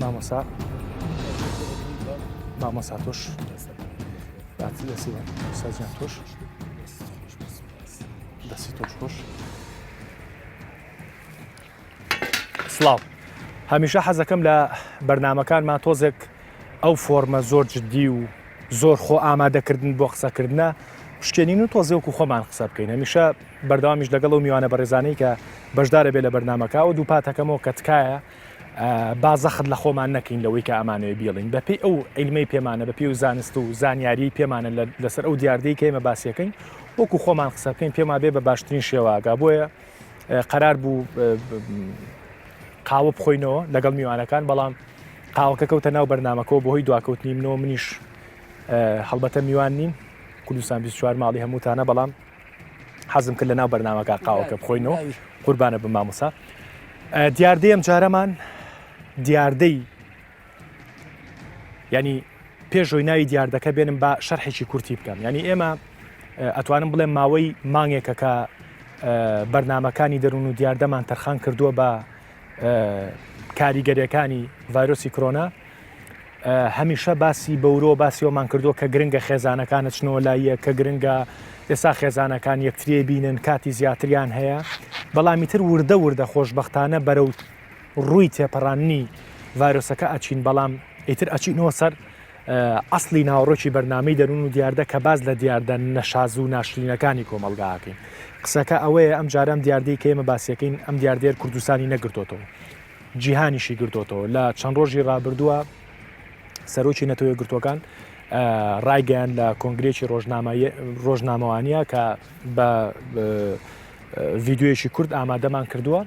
مامۆسا مامۆسا تۆش سازیان تۆش دەستی تۆش خۆش سڵاو هەمیشە حەزەکەم لە بەرنمەکانمان تۆزێک ئەو فۆرمە زۆر جددی و زۆر خۆ ئامادەکردن بۆ قسەکردە پشتێنین و تۆزێ وەکو خۆمان قسە بکەین هەمیشە بەردەوامیش لەگەڵ ئەو میوانە بەڕێزانەی کە بەشدارە بێ لە بەرنمەکە و دووپاتەکەمەوە کە تکایە با زەخت لە خۆمان نەکەین لەوەی کە ئەمانەوێ بیڵین بەپێی ئەو عیلمەی پێمانە بەپێی و زانست و زانیاری پێمانە لەسەر ئەو دیاردەی کە ئێمە باسیەکەین وەکو خۆمان قسە بکەین پێما بێ بە باشترین شێواگا بۆیە قەرار بوو قاوە بخۆینەوە لەگەڵ میوانەکان بەڵام قاوەکە کەوتە ناو بەرنمەکەەوە بۆهۆی دواکەوتنی منەوە منیش هەڵبەتە میوان نیم کوردستان 24 ماڵی هەمووتانە بەڵام حەزم کرد لە ناو بەرنمەکە قاوەکە بخۆینەوە قوربانە بە مامۆسا دیاردەی ئەم جارەمان دیاردەی ینی پێشۆی ناوی دیاردەکە بێنم با شەرحێکی کورتی بکەم ینی ئێمە ئەتوانم بڵێم ماوەی مانگێکە کە بەرنمەکانی دەروون و دیاردەمان تەرخان کردووە بە کاریگەریەکانی ڤایرۆسی کرۆنا هەمیشە باسی بەورۆ باسی ئەومان کردووە کە گرنگە خێزانەکان ئەچنەوە لای یەک کە گرنگە ئێستا خێزانەکان یەکتریە بینن کاتی زیاتریان هەیە بەڵامی تر وردە وردە خۆشببختانە بەرەو ڕووی تێپەڕاندنی ڤایرۆسەکە ئەچین بەڵام ئیتر ئەچینەوە سەر ئەسلی ناوەڕۆکی بەرنامەی دەروون و دیاردە کە باز لە دیاردە نەشاز و ناشرینەکانی کۆمەڵگاکەین قسەکە ئەوەیە ئەم جارەم دیاردەی کە ئێمە باسیەکەین ئەم دیاردێر کوردستانی نەگرتۆتەوە جیهانیشی گرتۆتەوە لە چەند ڕۆژی ڕابردووە سەرۆکی نەتەوە یەکگرتووەکان ڕایگەیان لە کۆنگرێکی ڕۆژنامەوانیە کە بە ڤیددیوەکی کورد ئامادەمان کردووە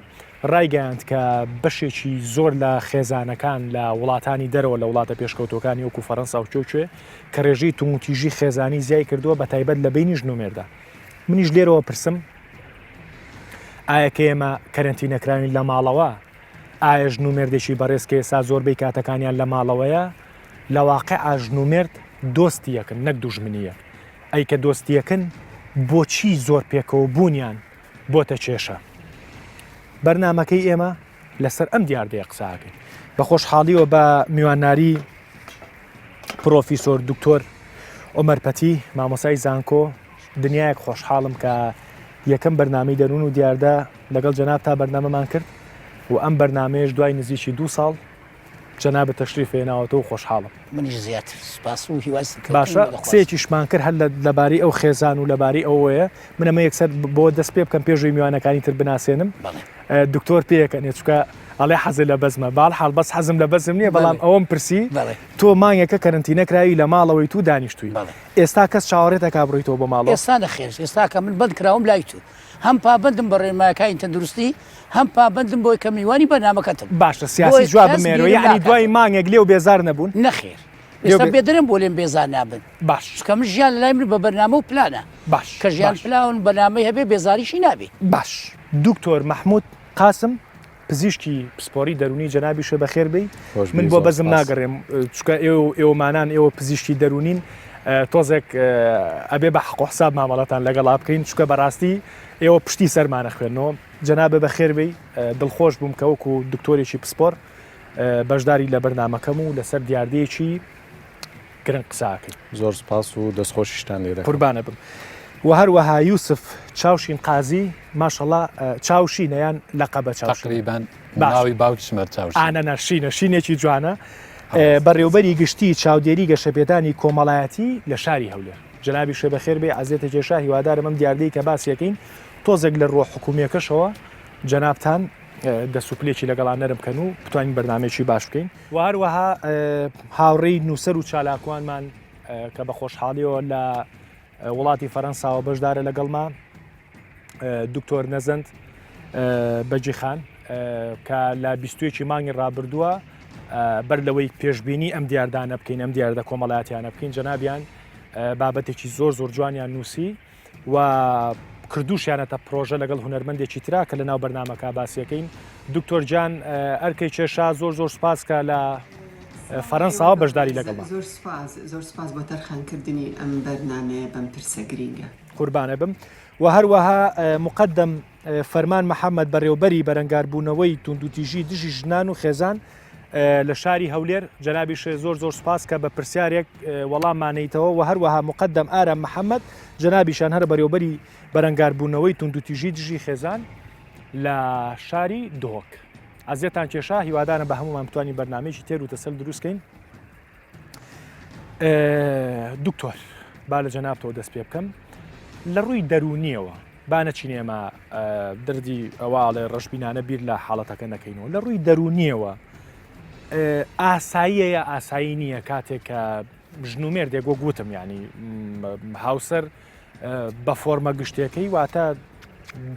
ڕایگەیاند کە بەشێکی زۆر لە خێزانەکان لە وڵاتانی دەرەوە لە وڵاتە پێشکەوتەکانی وەکو فەرەنسا و کێوکوێ کە ڕێژەی توندوتیژی خێزانی زیای کردووە بە تایبەت لە بینی ژن و مێردە منیش لێرەوە پرسم ئایا کە ئێمە کەرەنتینە کراوین لە ماڵەوە ئایا ژن و مێردێکی بەڕێز کە ئێستا زۆربەی کاتەکانیان لە ماڵەوەیە لە واقع ژن و مێرد دۆستی یەکن نەک دوژمنی یەک ئەی کە دۆستی یەکن بۆچی زۆر پێکەوە بوونیان بۆتە کێشە بەرنمەکەی ئێمە لەسەر ئەم دیاردەیە قساکەین بە خۆشحاڵیەوە بە میواناری پرۆفیسۆر دکتۆر عمر پەتی مامۆسای زانکۆ دنیایەک خۆشحاڵم کە یەکەم بەرنامەی دەروون و دیاردە لەگەڵ جەناب تا بەرنامەمان کرد و ئەم بەرنامەیەش دوای نزیکی دوو ساڵ جەنابت تەشریف هێناوەتەوە خۆشحاڵم. منیش زیاتر سوپاس و هیوای سەرکەوتن باشە بۆ دەخوازم. قسەیەکیشمان کرد هەر لەبارەی ئەو خێزان و لەبارەی ئەوەیە من ئەمە یەکسەر بۆ دەست پێ بکەم پێش ئەوەی میوانەکانی تر بناسێنم بەڵێ. دکتۆر پێکەنێ چونکە ئەڵێ حەزی لە بەزمە بەهەرحاڵ بەس حەزم لە بەزم نییە بەڵام بەڵێ. ئەوەم پرسی بەڵێ. تۆ مانگێکە کەرەنتینە کراوی لە ماڵەوەی تو دانیشتووی بەڵێ. ئێستا کەس چاوەڕێت ئەکا بڕۆیتەوە بۆ ماڵەوە؟ ئێستا نەخێر ئێستا کە من بەند کراوم لای تو هەم پابەندم بە ڕێنمایەکانی تەندروستی هەم پابەندم بۆی کە میوانی بەرنامەکەتم باشە سیاسی بۆیە جواب کەس بمێرەوە بیرم یعنی دوای ناکاتەوە. مانگێک لێو بێزار نەبوون؟ نەخێر لێو ئێستا بێ... بێدەرم بۆ لێم بێزار نابن باش چونکە من ژیان لەلای من بە بەرنامە و پلانە باش کە ژیان باش پلان و بەرنامەی هەبێ بێزاریشی نابێ. باش دکتۆر مەحمود قاسم پزیشکی پسپۆری دەرونی جەنابیشە بەخێر بێی من بۆ بەزم ناگەڕێم چکە ئێوە ئێوەمانان ئێوە پزیشکی دەرونین تۆزێک ئەبێ بە حەق و حساب مامەڵەتان لەگەڵا بکەین چکە بەڕاستی ئێوە پشتی سەرمانە خوێنەوە جەنابە بەخێر بێی دڵخۆش بووم کە وەکو دکتۆرێکی پسپۆر بەشداری لە بەرنمەکەم و لەسەر دیاردەیەکی گرنگ قسە ئەکەین. زۆر سپاس و دەستخۆشیشتان لێ دەکەم. قوربانە بم. وە هەروەها یوسف چاوشین قازی ماشەڵا چاوشینە یان لەقەبە چاوشین؟ تەقریبەن باشە. ناوی باوکیشم هەر چاوشینە. ئا نا نا شینە شینێکی جوانە. بەڕێوبەری گشتی چاودێری گەشەپێدانی کۆمەڵایەتی لە شاری هەولێر. جەنابیشێ بەخێر بێی عەزێتە کێشا هیوادارم ئەم دیاردەی کە باسی ئەکەین تۆزێک لە ڕووە حکومییەکەشەوە جەنابتان دەست و پلێکی لەگەڵا نەرم بکەن و بتوانین بەرنامەیەکی باش بکەین. و هەروەها هاوڕێی نووسەر و چالاکوانمان کە بە خۆشحاڵیەوە لە وڵاتی فەرەنساوە بەشدارە لەگەڵما دکتۆر نەزەند بەجیخان کە لە بیستویەکی مانگی ڕابردووە بەر لەوەی پێشببینی ئەم دیاردانە بکەین ئەم دیاردە کۆمەڵاتیانە بکەین جەنابیان بابەتێکی زۆر زۆر جوانیان نووسی و کردوشیانەتە پرۆژە لەگەڵ هونەرمەندێکی ترا کە لەناو بەرنامەکە باسیەکەین دکتۆر جان ئەرکەی کێشا زۆر زۆر سوپاس کە لە فەرەنساوە بەشداری لەگەڵمان. زۆر سوپاس زۆر سوپاس بۆ تەرخانکردنی ئەم بەرنامەیە بەم پرسە گرینگە. قوربانە بم و هەروەها مقدم فەرمان محەممەد بەڕێوبەری بەرەنگاربوونەوەی توندوتیژی دژی ژنان و خێزان. لە شاری هەولێر، جەنابیشت زۆر زۆر سوپاس کە بە پرسیارێک وەڵاممانەیتەوە و هەروەها موقەدەم ئارام محەمەد جەنابیشان هەر بەرێوبەری بەرەنگاربوونەوەی توندوتیژی دژی خێزان لە شاری دهۆک. ئەزیەتان کێشا، هیوادارم بە هەموومان بتوانین بەرنامەیەکی تێر و تەسەل دروست کەین. دکتۆر با لە جەنابتەوە دەست پێ بکەم لە ڕووی دەروونیەوە با نەچین ئێمە دردی ئەوواڵێ ڕەشبینانە بیر لە حاڵەتەکە نەکەینەوە لە ڕووی دەروونیەوە ئاساییە یا ئاسایی نییە کاتێک کە ژن و مێردێک وەک وتم ینی هاوسەر بە فۆرمە گشتەکەی واتە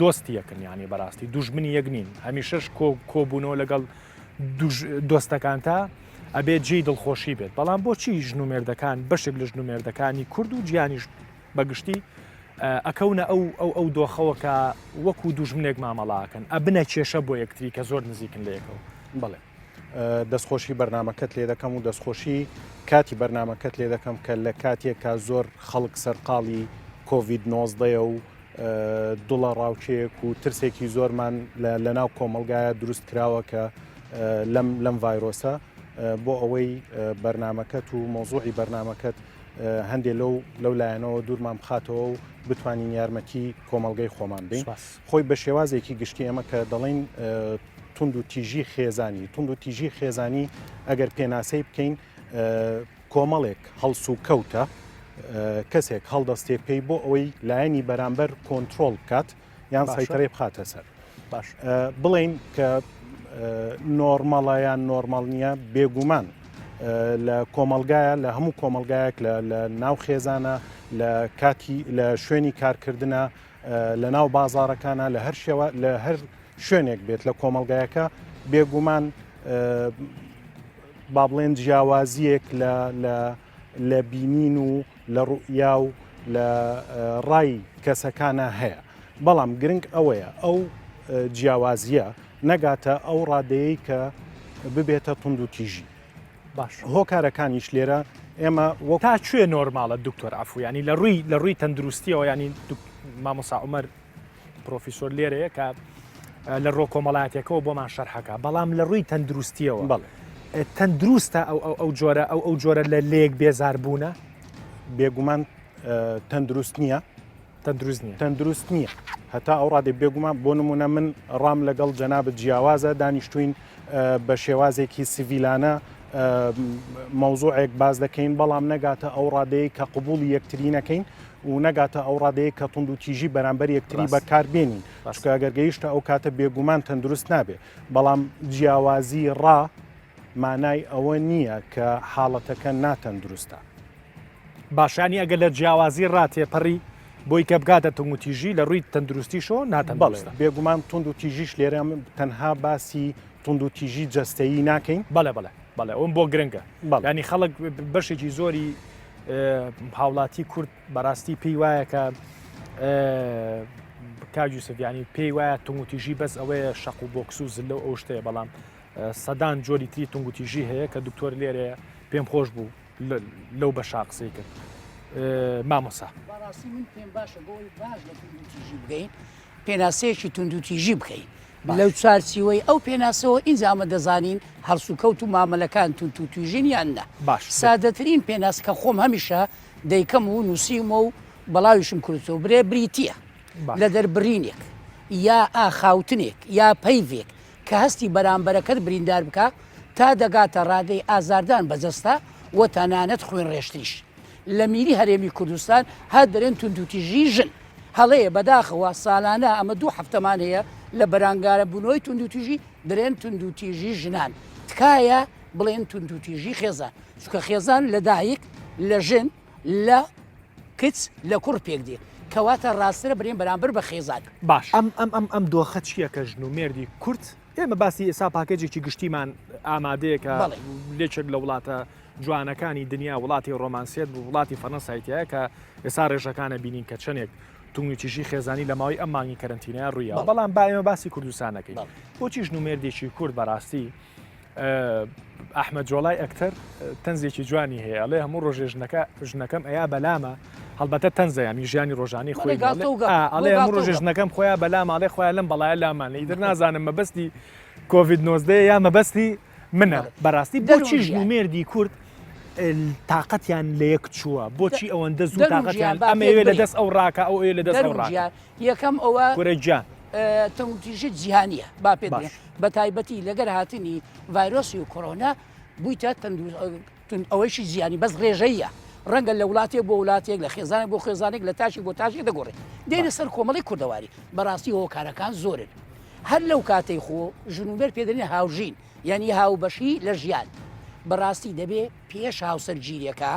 دۆستی یەکن ینی بەڕاستی دوژمنی یەک نین هەمیشەش کۆ کۆبوونەوە لەگەڵ دۆستەکانتا ئەبێ جێی دڵخۆشی بێت بەڵام بۆچی ژن و مێردەکان بەشێک لە ژن و مێردەکانی کورد و جیانیش بەگشتی ئەکەونە ئەو ئەو ئەو دۆخەوە کە وەکو دوژمنێک مامەڵاکەن ئەبنە کێشە بۆ یەکتری کە زۆر نزیکن لە یەکەوە. بەڵێ دەستخۆشی بەرنمەکەت لێ دەکەم و دەستخۆشی کاتی بەرنمەکەت لێ دەکەم کە لە کاتێک کە زۆر خەڵک سەرقاڵی کۆڤید 19 و دڵە ڕاوکێک و ترسێکی زۆرمان لە ناو کۆمەلگایە دروست کراوە کە لەم لەم ڤایرۆسە بۆ ئەوەی بەرنمەکەت و مۆزوعی بەرنمەکەت هەندێ لەو لەو لایەنەوە دوورمان بخاتەوە و بتوانین یارمەتی کۆمەڵگەی خۆمان بین خۆی بە شێوازێکی گشتی ئێمە کە دەڵێین توند و تیژی خێزانی توند و تیژی خێزانی ئەگەر پێناسەی بکەین کۆمەڵێک هەڵس و کەوتە کەسێک هەڵدەستێ پێی بۆ ئەوەی لایەنی بەرامبەر کۆنتترۆل بکات یان سەیتەرەی بخاتە سەر باش بڵین کە نۆرمەڵە یان نۆرمەڵ نییە بێگومان لە کۆمەلگایە لە هەموو کۆمەلگایەک لە ناو خێزانە لە کاتی لە شوێنی کارکردە لە ناو بازارەکانە لە هەر شێوە لە هەر شوێنێک بێت لە کۆمەلگایەکە بێگومان با بڵێن جیاوازیەک لە لە لە بینین و لە ڕوئیا و لە ڕای کەسەکانە هەیە بەڵام گرنگ ئەوەیە ئەو جیاوازیە نەگاتە ئەو ڕادەیەی کە ببێتە توند و تیژی باش هۆکارەکانیش لێرە ئێمە وەک تا کوێ نۆرماڵە دکتۆر عەفو ینی لە ڕووی لە ڕووی تەندروستیەوە ینی مامۆسا عومەر پرۆفیسۆر لێرەیە کە لە ڕۆ کۆمەڵایەتەکەەوە بۆمان شەرحەکە بەڵام لە ڕووی تەندروستیەوە بەڵێ تەندروستە ئەو ئەو ئەو جۆرە ئەو ئەو جۆرە لە لێک بێزار بوونە بێگومان تەندروست نییە تەندروست نییە تەندروست نییە هەتا ئەو ڕادێ بێگومان بۆ نمونە من ڕام لەگەڵ جەنابت جیاوازە دانیشتوین بە شێوازێکی سیڤیلانە مەوزوعێک باس دەکەین بەڵام نەگاتە ئەو ڕادەیە کە قوبولی یەکتری نەکەین و نەگاتە ئەو ڕادەیە کە توند و تیژی بەرامبەر یەکتری بەکار بێنین چونکە ئەگەر گەیشتە ئەو کاتە بێگومان تەندروست نابێ بەڵام جیاوازی ڕا مانای ئەوە نییە کە حاڵەتەکە ناتەندروستە. باشانی ئەگەر لە جیاوازی ڕا تێپەڕی بۆی کە بگاتە توندوتیژی لە ڕووی تەندروستیشەوە ناتەندروستە. بەڵێ بێگومان توندوتیژیش لێرە تەنها باسی توندوتیژی جەستەیی ناکەین. بەڵێ بەڵێ بەڵێ ئەوم بۆ گرنگە ینی خەڵک بەشێکی زۆری هاوڵاتی کورد بەڕاستی پێی وایە کە کاک یوسف ینی پێی وایە توندوتیژی بەس ئەوەیە شەق و بۆکس و زلە و ئەو شتەیە بەڵام سەدان جۆری تری توندوتیژی هەیە کە دکتۆر لێرەیە پێم خۆش بوو لەو بەشا قسەی کرد مامۆسا. بەڕاستی من پێم باشە بۆ ئەوەی باش لە توندوتیژی بگەین پێناسەیەکی توندوتیژی بکەین لەو چوارچیوەی ئەو پێناسەوە ئینجا ئەمە دەزانین هەڵسوکەوت و مامەلەکان توندوتیژین یان نا باش سادەترین پێناس کە خۆم هەمیشە دەیکەم و نووسیومە و بەڵاویشم کردووە برێ بریتییە لە دەربڕینێک یا ئاخاوتنێک یا پەیڤێک کە هەستی بەرامبەرەکەت بریندار بکا تا دەگاتە ڕادەی ئازاردان بە جەستە و تەنانەت خوێنڕێژتریش. لە میری هەرێمی کوردستان هەر دەرێن توندوتیژی ژن هەڵەیە بەداخەوە سالانە ئەمە دوو هەفتەمان هەیە لە بەرانگاربوونەوەی توندوتیژی دەرێن توندوتیژی ژنان تکایە بڵێن توندوتیژی خێزان چونکە خێزان لە دایک لە ژن لە کچ لە کوڕ پێک دێ کەواتە ڕاسترە برێن بەرامبەر بە خێزان. باش ئەم ئەم ئەم ئەم دۆخە چییە کە ژن و مێردی کورد ئێمە باسی ئێسا پاکێجێکی گشتیمان ئامادەیە کە بەڵێ. لێکێک لە وڵاتە جوانەکانی دنیا وڵاتی ڕۆمانسیەت بوو وڵاتی فەرەنسای تایە کە ئێسا ڕێژەکانە بینین کە چەندێک توندوتیژی خێزانی لە ماوەی ئەم مانگی کەرەنتینەیە ڕوویاوە بەڵێ. بەڵام با ئێمە باسی کوردستان نەکەین بەڵێ. بۆچی ژن و مێردێکی کورد بەڕاستی ئەحمەد جۆڵای ئەکتەر تەنزێکی جوانی هەیە ئەڵێ هەموو ڕۆژێ ژنەکە ژنەکەم ئەیا بەلامە هەڵبەتە تەنزە ینی ژیانی ڕۆژانی خۆی ئەڵێ هەموو ڕۆژێ ژنەکەم خۆیان بەلام ئەڵێ خۆیان لەم بەڵایە لامان ئیتر نازانم مەبەستی کۆڤید 19 یا مەبەستی. منە بەڕاستی بۆچی ژن و مێردی کورد تااقەتیان لە یەک چووە بۆچی ئەوەندە زوو تااقەتیان ئەمەوێ لە دەست ئەو ڕاکە ئەو لە دەست ئەو ڕاکە یەکەم ئەوە کورە گیان تەندوتیژی جیهانیە با پێت بڵێم بە تایبەتی لەگەر هاتنی ڤایرۆسی و کۆرۆنا بوویتە تەندروست ئەوەیشی جیهانی بەس ڕێژەیە ڕەنگە لە وڵاتێک بۆ وڵاتێک لە خێزانێک بۆ خێزانێک لە تاشی بۆ تاشێک دەگۆڕێت دێنە سەر کۆمەڵی کوردەواری بەڕاستی هۆکارەکان زۆرن هەر لەو کاتەی خۆ ژن و مێرد پێدەنێ هاوژین یعنی هاوبەشی لە ژیان بەڕاستی دەبێ پێش هاوسەرگیریەکە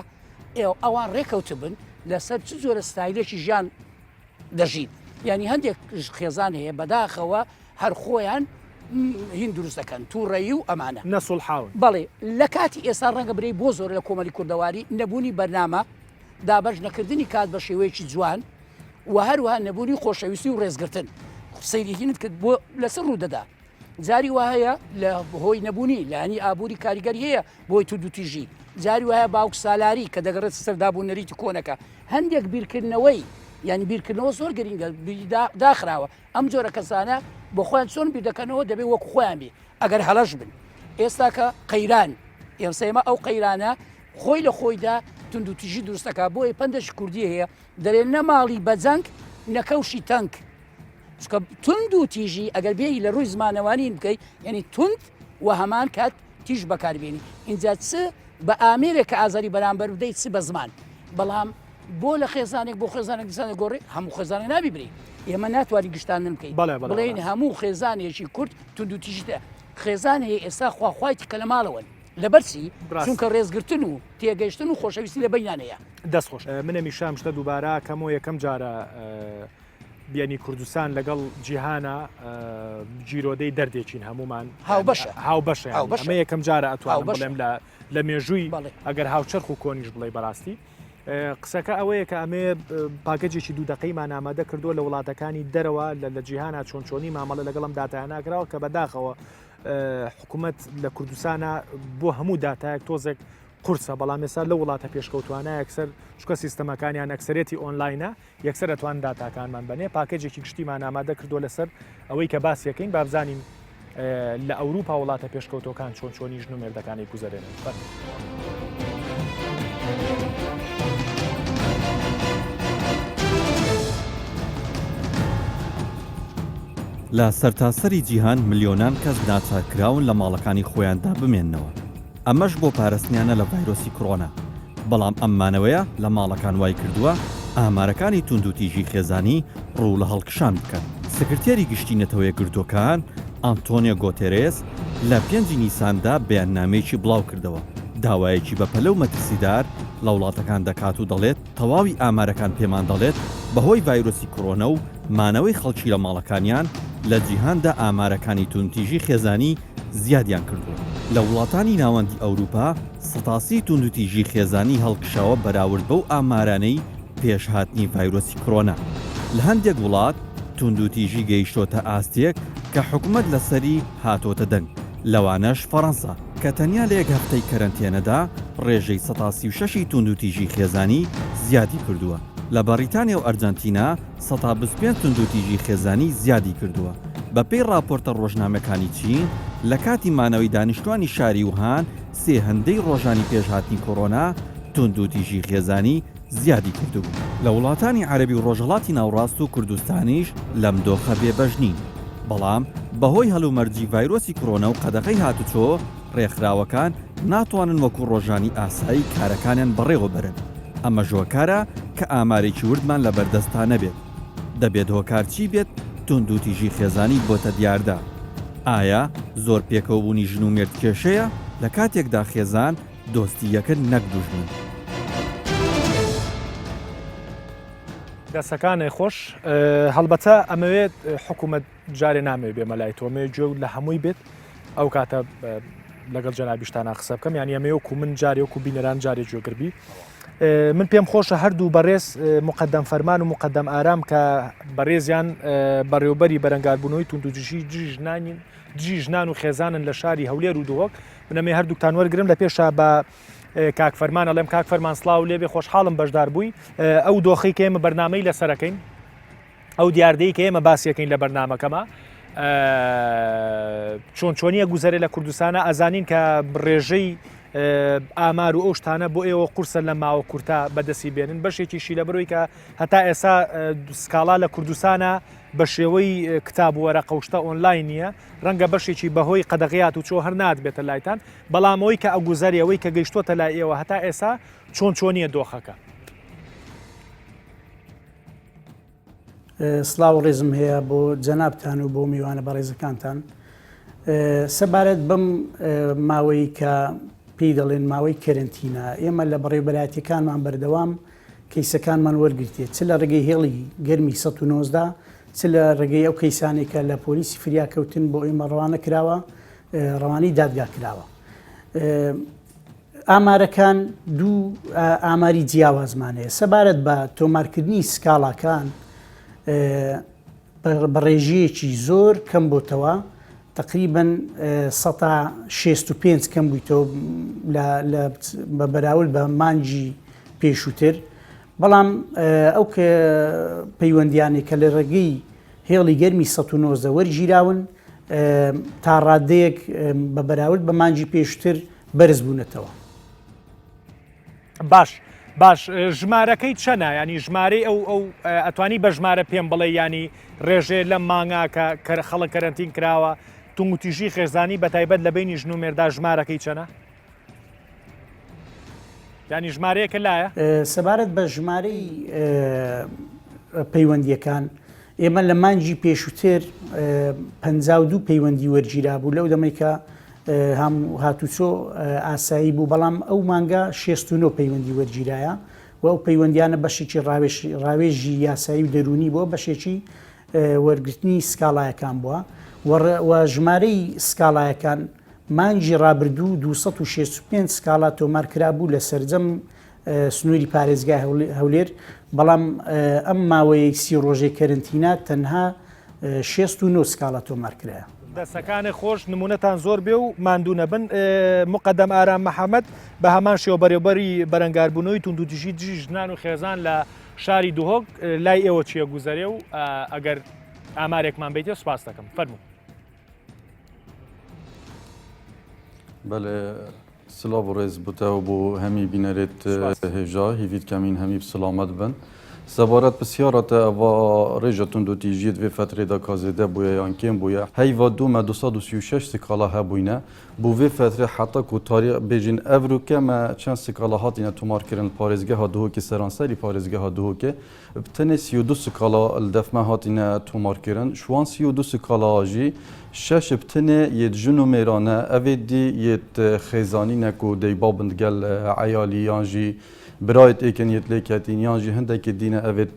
ئەوان ڕێکەوتبن لەسەر چ جۆرە ستایلێکی ژیان دەژین یانی هەندێک خێزان هەیە بەداخەوە هەر خۆیان هین دروست دەکەن تووڕەیی و ئەمانە نەسوڵحاون. بەڵێ لە کاتی ئێستا ڕەنگە برێی بۆ زۆر لە کۆمەلی کوردەواری نەبوونی بەرنامە دابەش نەکردنی کات بە شێوەیەکی جوان و هەروەها نەبوونی خۆشەویستی و ڕێزگرتن سەیری هینت کرد بۆ لەسەر ڕوو دەدا جاری وا هەیە لە هۆی نەبوونی لایەنی ئابووری کاریگەری هەیە بۆی توندوتیژی جاری وایە باوک سالاری کە دەگەڕێت سەر داب و نەریتی کۆنەکە هەندێک بیرکردنەوەی یعنی بیرکردنەوە زۆر گرنگە داخراوە ئەم جۆرە کەسانە بۆ خۆیان چۆن بیر دەکەنەوە دەبێت وەکو خۆیان بێ ئەگەر هەڵەش بن ئێستا کە قەیران ئێستا ئێمە ئەو قەیرانە خۆی لە خۆیدا توندوتیژی دروستەکە بۆیە پەندەش کوردی هەیە دەرێ نەماڵی بەجەنگ نەکەوشی تەنک چونکە توند و تیژی ئەگەر بێی لە ڕووی زمانەوانی بکەی یعنی توند و هەمان کات تیژ بەکاربێنی اینجا چ بە ئامێرێک کە ئازاری بەرامبەر بدەیت چ بە زمان بەڵام بۆ لە خێزانێک بۆ خێزانێک دیسانە گۆڕی هەموو خێزانێک نابی بری ئێمە ناتوانین گشتاندن بکەین بڵێین هەموو خێزانێکی کورد توند و تیژی خێزان هەیە ئێستا خواخوای کە لە ماڵەوەن لەبەر چی چونکە ڕێزگرتن و تێگەیشتن و خۆشەویستی لە بینیان هەیە. دەست خۆش من هەمیشە ئەم شتە دووبارە کەمەوە یەکەم جارە بیانی کوردستان لەگەڵ جیهانە گیرۆدەی دەردێکین هەمومان هاوبەشە هاوبەشە ئەمە یەکەم جارە ئەتوانم بڵێم لە لە مێژووی ئەگەر هاوچەرخ و کۆنیش بڵێ بەڕاستی قسەکە ئەوەیە کە ئەمێ پاکەجێکی دوو دقەیمان ئامادە کردووە لە وڵاتەکانی دەرەوە لە لە جیهانە چۆن چۆنی مامەڵە لەگەڵم داتایاناکراوە کە بەداخەوە حکوومەت لە کوردستانە بۆ هەموو داتایەک تۆزێک قورسە بەڵام ئێستا لە وڵاتە پێشکەوتوانە یەکسەر چکە سیستەمەکانیان ئەکسەرێتی ئۆنلاینە یەکسەر ئەتوان داتاکانمان بەنێ پاکێجێکی گشتیمان ئامادە کردووە لەسەر ئەوەی کە باسیەکەین بابزانین لە ئەوروپا وڵاتە پێشکەوتۆکان چۆن چۆنی ژن و مێردەکانی گوزەرێنن فەرموو. لە سەرتاسەری جیهان ملیۆنان کەس ناچارکراون لە ماڵەکانی خۆیاندا بمێننەوە. ئەمەش بۆ پارستنیانە لە ڤایرۆسی کڕۆنا، بەڵام ئەم مانەوەیە لە ماڵەکان وایکردووە ئامارەکانی توندوتیژی خێزانی ڕوو لە هەڵکشان بکەن. سکرتێری گشتی نەتەوەیەکگرتووەکان، ئانتۆنیۆ گۆتێرێس لە پێنجی نیساندا بەیاننامەیەکی بڵاوکردەوە، داوایەکی بەپەلە و مەترسیدار لە وڵاتەکان دەکات و دەڵێت، تەواوی ئامارەکان پێمان دەڵێت بەهۆی ڤایرۆسی کڕۆنە و مانەوەی خەڵکی لە ماڵەکانیان، لە جیهاندا ئامارەکانی توندتیژی خێزانی زیادیان کردووە. لە وڵاتانی ناوەندی ئەوروپا 30% توندوتیژی خێزانی هەڵکشاوە بەراورد بەو ئامارانەی پێش هاتنی ڤایرۆسی کڕۆنا. لە هەندێک وڵات توندوتیژی گەیشتۆتە ئاستێک کە حکومەت لەسەری هاتۆتە دەنگ، لەوانەش فەڕەنسا کە تەنیا لە یەک هەفتەی کەرەنتێنەدا ڕێژەی 36% ی توندوتیژی خێزانی زیادی کردووە. لە بەڕیتانیا و ئەرجەنتینا 25% توندوتیژی خێزانی زیادی کردووە. بەپێی ڕاپۆرتە ڕۆژنامەکانی چین، لە کاتی مانەوەی دانیشتوانی شاری ووهان سێ هەندەی ڕۆژانی پێش هاتنی کۆرۆنا، توندوتیژی خێزانی زیادی کردبوو. لە وڵاتانی عەرەبی و ڕۆژهەڵاتی ناوڕاست و کوردستانیش لەم دۆخە بێبەش نین. بەڵام بەهۆی هەلومەرجی ڤایرۆسی کۆرۆنا و قەدەغەی هاتوچۆ، ڕێکخراوەکان ناتوانن وەکو ڕۆژانی ئاسایی کارەکانیان بەڕێوە بەرن. ئەمەش هۆکارە کە ئامارێکی وردمان لەبەردەستا نەبێت. دەبێت هۆکار چی بێت توندوتیژی خێزانی بۆتە دیاردە؟ ئایا زۆر پێکەوەبوونی ژن و مێرد کێشەیە؟ لە کاتێکدا خێزان دۆستی یەکن نەک دوژمن. دەسەکانێ خۆش هەڵبەتە ئەمەوێت حکوومەت جارێ نامەوێ بێمە لای تۆ مێ گوێ لە هەمووی بێت ئەو کاتە لەگەڵ جەنابیشتانە قسە بکەم یان ئەمەوێ وەکو من جارێ وەکو بینەران جارێ گوێگربی من پێم خۆشە هەردوو بەڕێز مقدم فەرمان و مقدم ئارام کە بەڕێزیان بەڕێوبەری بەرەنگاربوونەوەی توندوتیژی دژی ژنانی دژی ژنان و خێزانن لە شاری هەولێر و دهۆک منەمێ هەردووکتان وەرگرم لە پێشا بە کاک فەرمان ئەڵێم کاک فەرمان سڵاو لێبێ خۆشحاڵم بەشدار بووی ئەو دۆخی کە ئێمە بەرنمەی لەسەرەکەین ئەو دیاردەی کە ئێمە باسیەکەین لە بەرنامەکەما. چۆن چۆنیە گوزەرێ لە کوردستانە ئەزانین کە ڕێژەی ئامار و ئەو شتانە بۆ ئێوە قورسە لە ماوە کورتە بەدەستی بێنن بەشێکیشی لە بەرەوەی کە هەتا ئێسا سکاڵا لە کوردستانە بە شێوەی کتاب و وەرەقە و شتە ئۆنلاین نییە ڕەنگە بەشێکی بەهۆی قەدەغیات و چۆ هەر ناتبێتە لایتان بەڵام ئەوەی کە ئەگوزەرێ ئەوەی کە گەیشتۆتە لای ئێوە هەتا ئێسا چۆن چۆنیە دۆخەکە؟ سڵاو و ڕێزم هەیە بۆ جەنابتان و بۆ میوانە بەڕێزەکانتان. سەبارەت بەم ماوەی کە پێی دەڵێن ماوەی کەرەنتینە، ئێمە لە بەڕێوەبەرایەتیەکانمان بەردەوام کەیسەکانمان وەرگرتیە چ لە ڕێگەی هێڵی گەرمی 119 چ لە ڕێگەی ئەو کەیسانەی کە لە پۆلیسی فریاکەوتن بۆ ئێمە ڕەوانە کراوە ڕەوانەی دادگا کراوە. ئامارەکان دوو ئاماری جیاوازمان هەیە سەبارەت بە تۆمارکردنی سکاڵاکان بە ڕێژەیەکی زۆر کەم بۆتەوە تقریبن 65 کەم بوویتەوە بە بەراورد بە مانگی پێشووتر بەڵام ئەو پەیوەندیانەی کە لە ڕێگەی هێڵی گەرمی 190 وەرگیراون تا ڕادەیەک بە بەراورد بە مانگی پێشتر بەرز بوونەتەوە. باش باش ژمارەکەی چەنە ینی ژمارەی ئەو ئەو ئەتوانی بە ژمارە پێم بڵێ ینی ڕێژێ لەم مانگا کە کە خەڵک کەرەنتین کراوە توندوتیژی خێزانی بە تایبەت لە بینی ژن و مێردا ژمارەکەی چەنە؟ ینی ژمارەیەکە لایە؟ سەبارەت بە ژمارەی پەیوەندیەکان ئێمە لە مانگی پێشووتر 52 پەیوەندی وەرگیرابوو لەو دەمەی کە هاتوچۆ ئاسایی بوو بەڵام ئەو مانگە 69 پەیوەندی وەرگیرایە و ئەو پەیوەندیانە بەشێکی ڕاوێژی یاسایی و دەرونی بووە بەشێکی وەرگرتنی سکاڵایەکان بووە و ژمارەی سکاڵایەکان مانگی ڕابردوو 265 سکاڵا تۆمار کرابوو لە سەرجەم سنووری پارێزگای هەولێر، بەڵام ئەم ماوەیەی سی ڕۆژەی کەرنتینە تەنها 69 سکاڵا تۆمار کرایە. دەسەکانت خۆش نمونەتان زۆر بێ و ماندوو نەبن موقەدەم ئارام محەمەد بە هەمان شێوە بەرێوبەری بەرەنگاربوونەوەی توندوتیژی دژی ژنان و خێزان لە شاری دهۆک لای ئێوە چیە گوزەرێ و ئەگەر ئامارێکمان بیتێ سوپاس دەکەم فەرموو. بەلێ سلاو و ڕێز بۆ تە و بۆ هەمی بینەرێت هێژا هیڤی دکەم هین هەمی سلامەت بن. سەبارەت پرسیارە تە ئەڤا ڕێژە توندوتیژیت ڤێ فەترێ دا کا زێدە بویە یان کێم بویە هەیڤا دو مە 236 سکاڵا هەبوینە بۆ ڤێ فەترێ حەتا کو تاریخ بێژین ئەڤروکە مە چەند سکاڵا هاتینە تومار کرن پارێزگەها دهۆکێ سەرانسەری پارێزگەها دهۆکێ Bi tenê 32 skala li def me hatine tomarkirin. Ji wan 32 skala jî şeş bi tenê yê jin û mêran e. Ev ê dî yê xêzanî ne ku deyba bin digel eyalî yan jî birayê êkin yê lê ketîn yan jî hindekê dî ne ev ê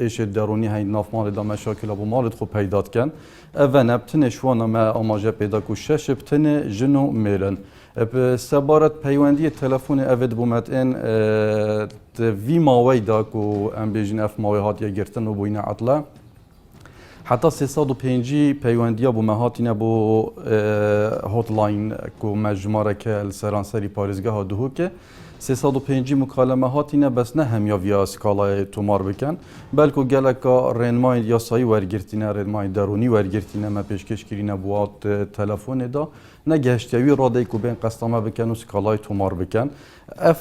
êşê derûnî heyîn nav malê de meşakila bo malê xwe peyda dikin. Ev e ne bi tenê ji wan me amaje pê da ku şeş bi tenê jin û mêr in. Bi sebaret peywendiyê telefonê ev ê dibû met ên di vî mawey de ku em bêjin ev mawê hatiye girtin û bûyîne etle heta 350 peywendiya bû me hatîne bo hotline ku me jimareke li seranserî parêzgeha Duhokê 350 mukaleme hatîne bes ne hemiya viya skalayê tomar bikin belku geleka rênmayên yasayî wergirtîne rênmayên derûnî wergirtîne me pêşkêş kirîne bo telefonê de Negihiştiye wî radeyê ku bên qesta me bikin û skalayê tomar bikin. Ev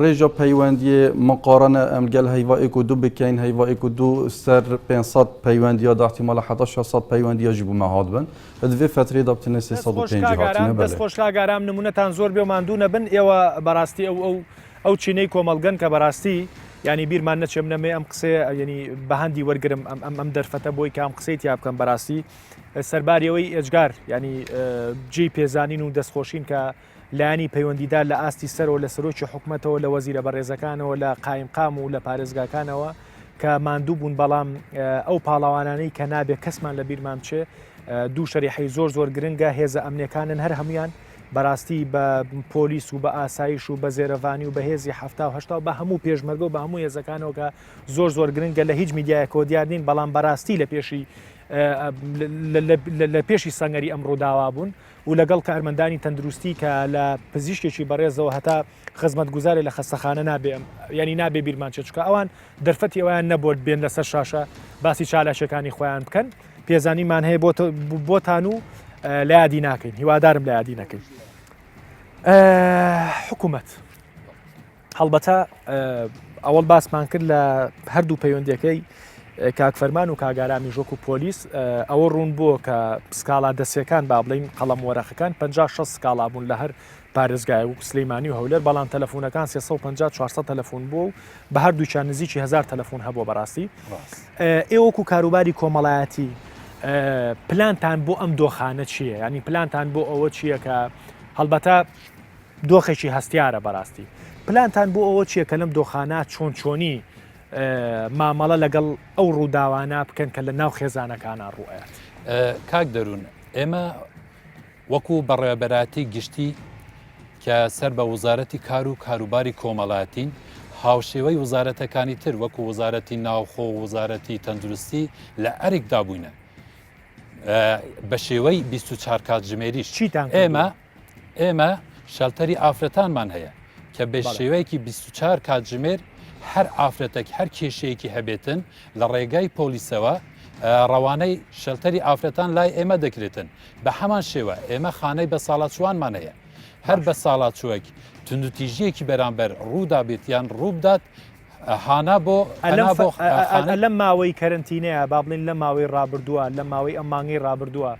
rêja peywendiyê miqarene em li gel heyva êk û du bikeyn, heyva êk û du ser 500 peywendiya de îhtîmala heta 600 peywendiya jî bo me hatibin. Di vê fetreyê de bi tenê 350 hatine belê. Dest xweş kak Aram, nimûnetan zor bê û mandû nebin. Êwe بەڕاستی ئەو ئەو ئەو چینەی کۆمەڵگەن کە بەڕاستی یانی بیرمان نەچێ منە مێ ئەم قسەیە یانی بە هەندی وەرگرم ئەم ئەم ئەم دەرفەتە بۆی کە ئەم قسەی تیا بکەم بەڕاستی سەرباری ئەوەی ئێجگار ینی جێی پێزانین و دەستخۆشین کە لایەنی پەیوەندیدار لە ئاستی سەرەوە لە سەرۆکی حکومەتەوە لە وەزیرە بەڕێزەکانەوە لە قایمقام و لە پارێزگاکانەوە کە ماندوو بوون بەڵام ئەو پاڵەوانانەی کە نابێ کەسمان لە بیرمان بچێ دوو شەریحەی زۆر زۆر گرنگە هێزە ئەمنیەکانن هەر هەمویان بەڕاستی بە پۆلیس و بە ئاسایش و بە زێرەڤانی و بە هێزی ه هەشتا بە هەموو پێشمەرگە و بە هەموو هێزەکانەوە کە زۆر زۆر گرنگە لە هیچ میدیایەکەوە دیار نین بەڵام بەڕاستی لە پێشی لە پێشی سەنگەری ئەم ڕووداوە بوون و لەگەڵ کارمەندانی تەندروستی کە لە پزیشکێکی بەڕێزەوە هەتا خزمەتگوزارێ لە خەستەخانە نابێ ینی نابێ بیرمان چێ چکە ئەوان دەرفەتی ئەویان نەبوو بێن لەسەر شاشە باسی چالاکیەکانی خۆیان بکەن. پێزانینمان هەیە بۆتان و لە یادی ناکەین هیوادارم لە یادی نەکەین حکوومەت هەڵبەتە ئەوەڵ باسمان کرد لە هەردوو پەیوەندیەکەی کاک فەرمان و کاک ئارامیش وەکو پۆلیس ئەوە ڕوون بووە کە سکاڵا دەسیەکان با بڵین قەڵەم وەرەقەکان 50 6 سکاڵا بوون لە هەر پارێزگای وەکو سلەیمانی و هەولێر بەڵام تەلەفۆنەکان 350 400 تەلەفۆن بووە و بە هەردووکیان نزیکی هزار تەلەفۆن هەبووە بەڕاستی ئێوە وەکو کاروباری کۆمەڵایەتی پلانتان بۆ ئەم دۆخانە چییە ینی پلانتان بۆ ئەوە چییە کە هەڵبەتە دۆخێکی هەستیارە بەراستی. پلانتان بۆ ئەوە چیە کە لەم دۆخانە چۆن چۆنی مامەڵە لەگەڵ ئەو ڕووداوانە بکەن کە لە ناو خێزانەکانا ڕوو ئەیات؟ کاک دەروون ئێمە وەکو بەڕێوەبەرایەتی گشتی کە سەر بە وزارەتی کار و کاروباری کۆمەڵایەتین هاوشێوەی وزارەتەکانی تر وەکو وزارەتی ناوخۆ و وزارەتی تەندروستی لە ئەرکدا بووینە بە شێوەی 24 کاتژمێریش چیتان ئێمە ئێمە شەلتەری ئافرەتانمان هەیە کە بە شێوەیەکی 24 کاتژمێر هەر ئافرەتێک هەر کێشەیەکی هەبێتن لە ڕێگای پۆلیسەوە ڕەوانەی شەلتەری ئافرەتان لای ئێمە دەکرێتن بە هەمان شێوە ئێمە خانەی بە ساڵاچوانمان هەیە هەر بە ساڵاچوەک توندوتیژیەکی بەرامبەر ڕوودا بێت یان ڕووبدات هانا بۆ لەم ماوەی کەرنتینەیە با بڵین لە ماوەی ڕابردووە لە ماوەی ئەم مانگەی ڕابردووە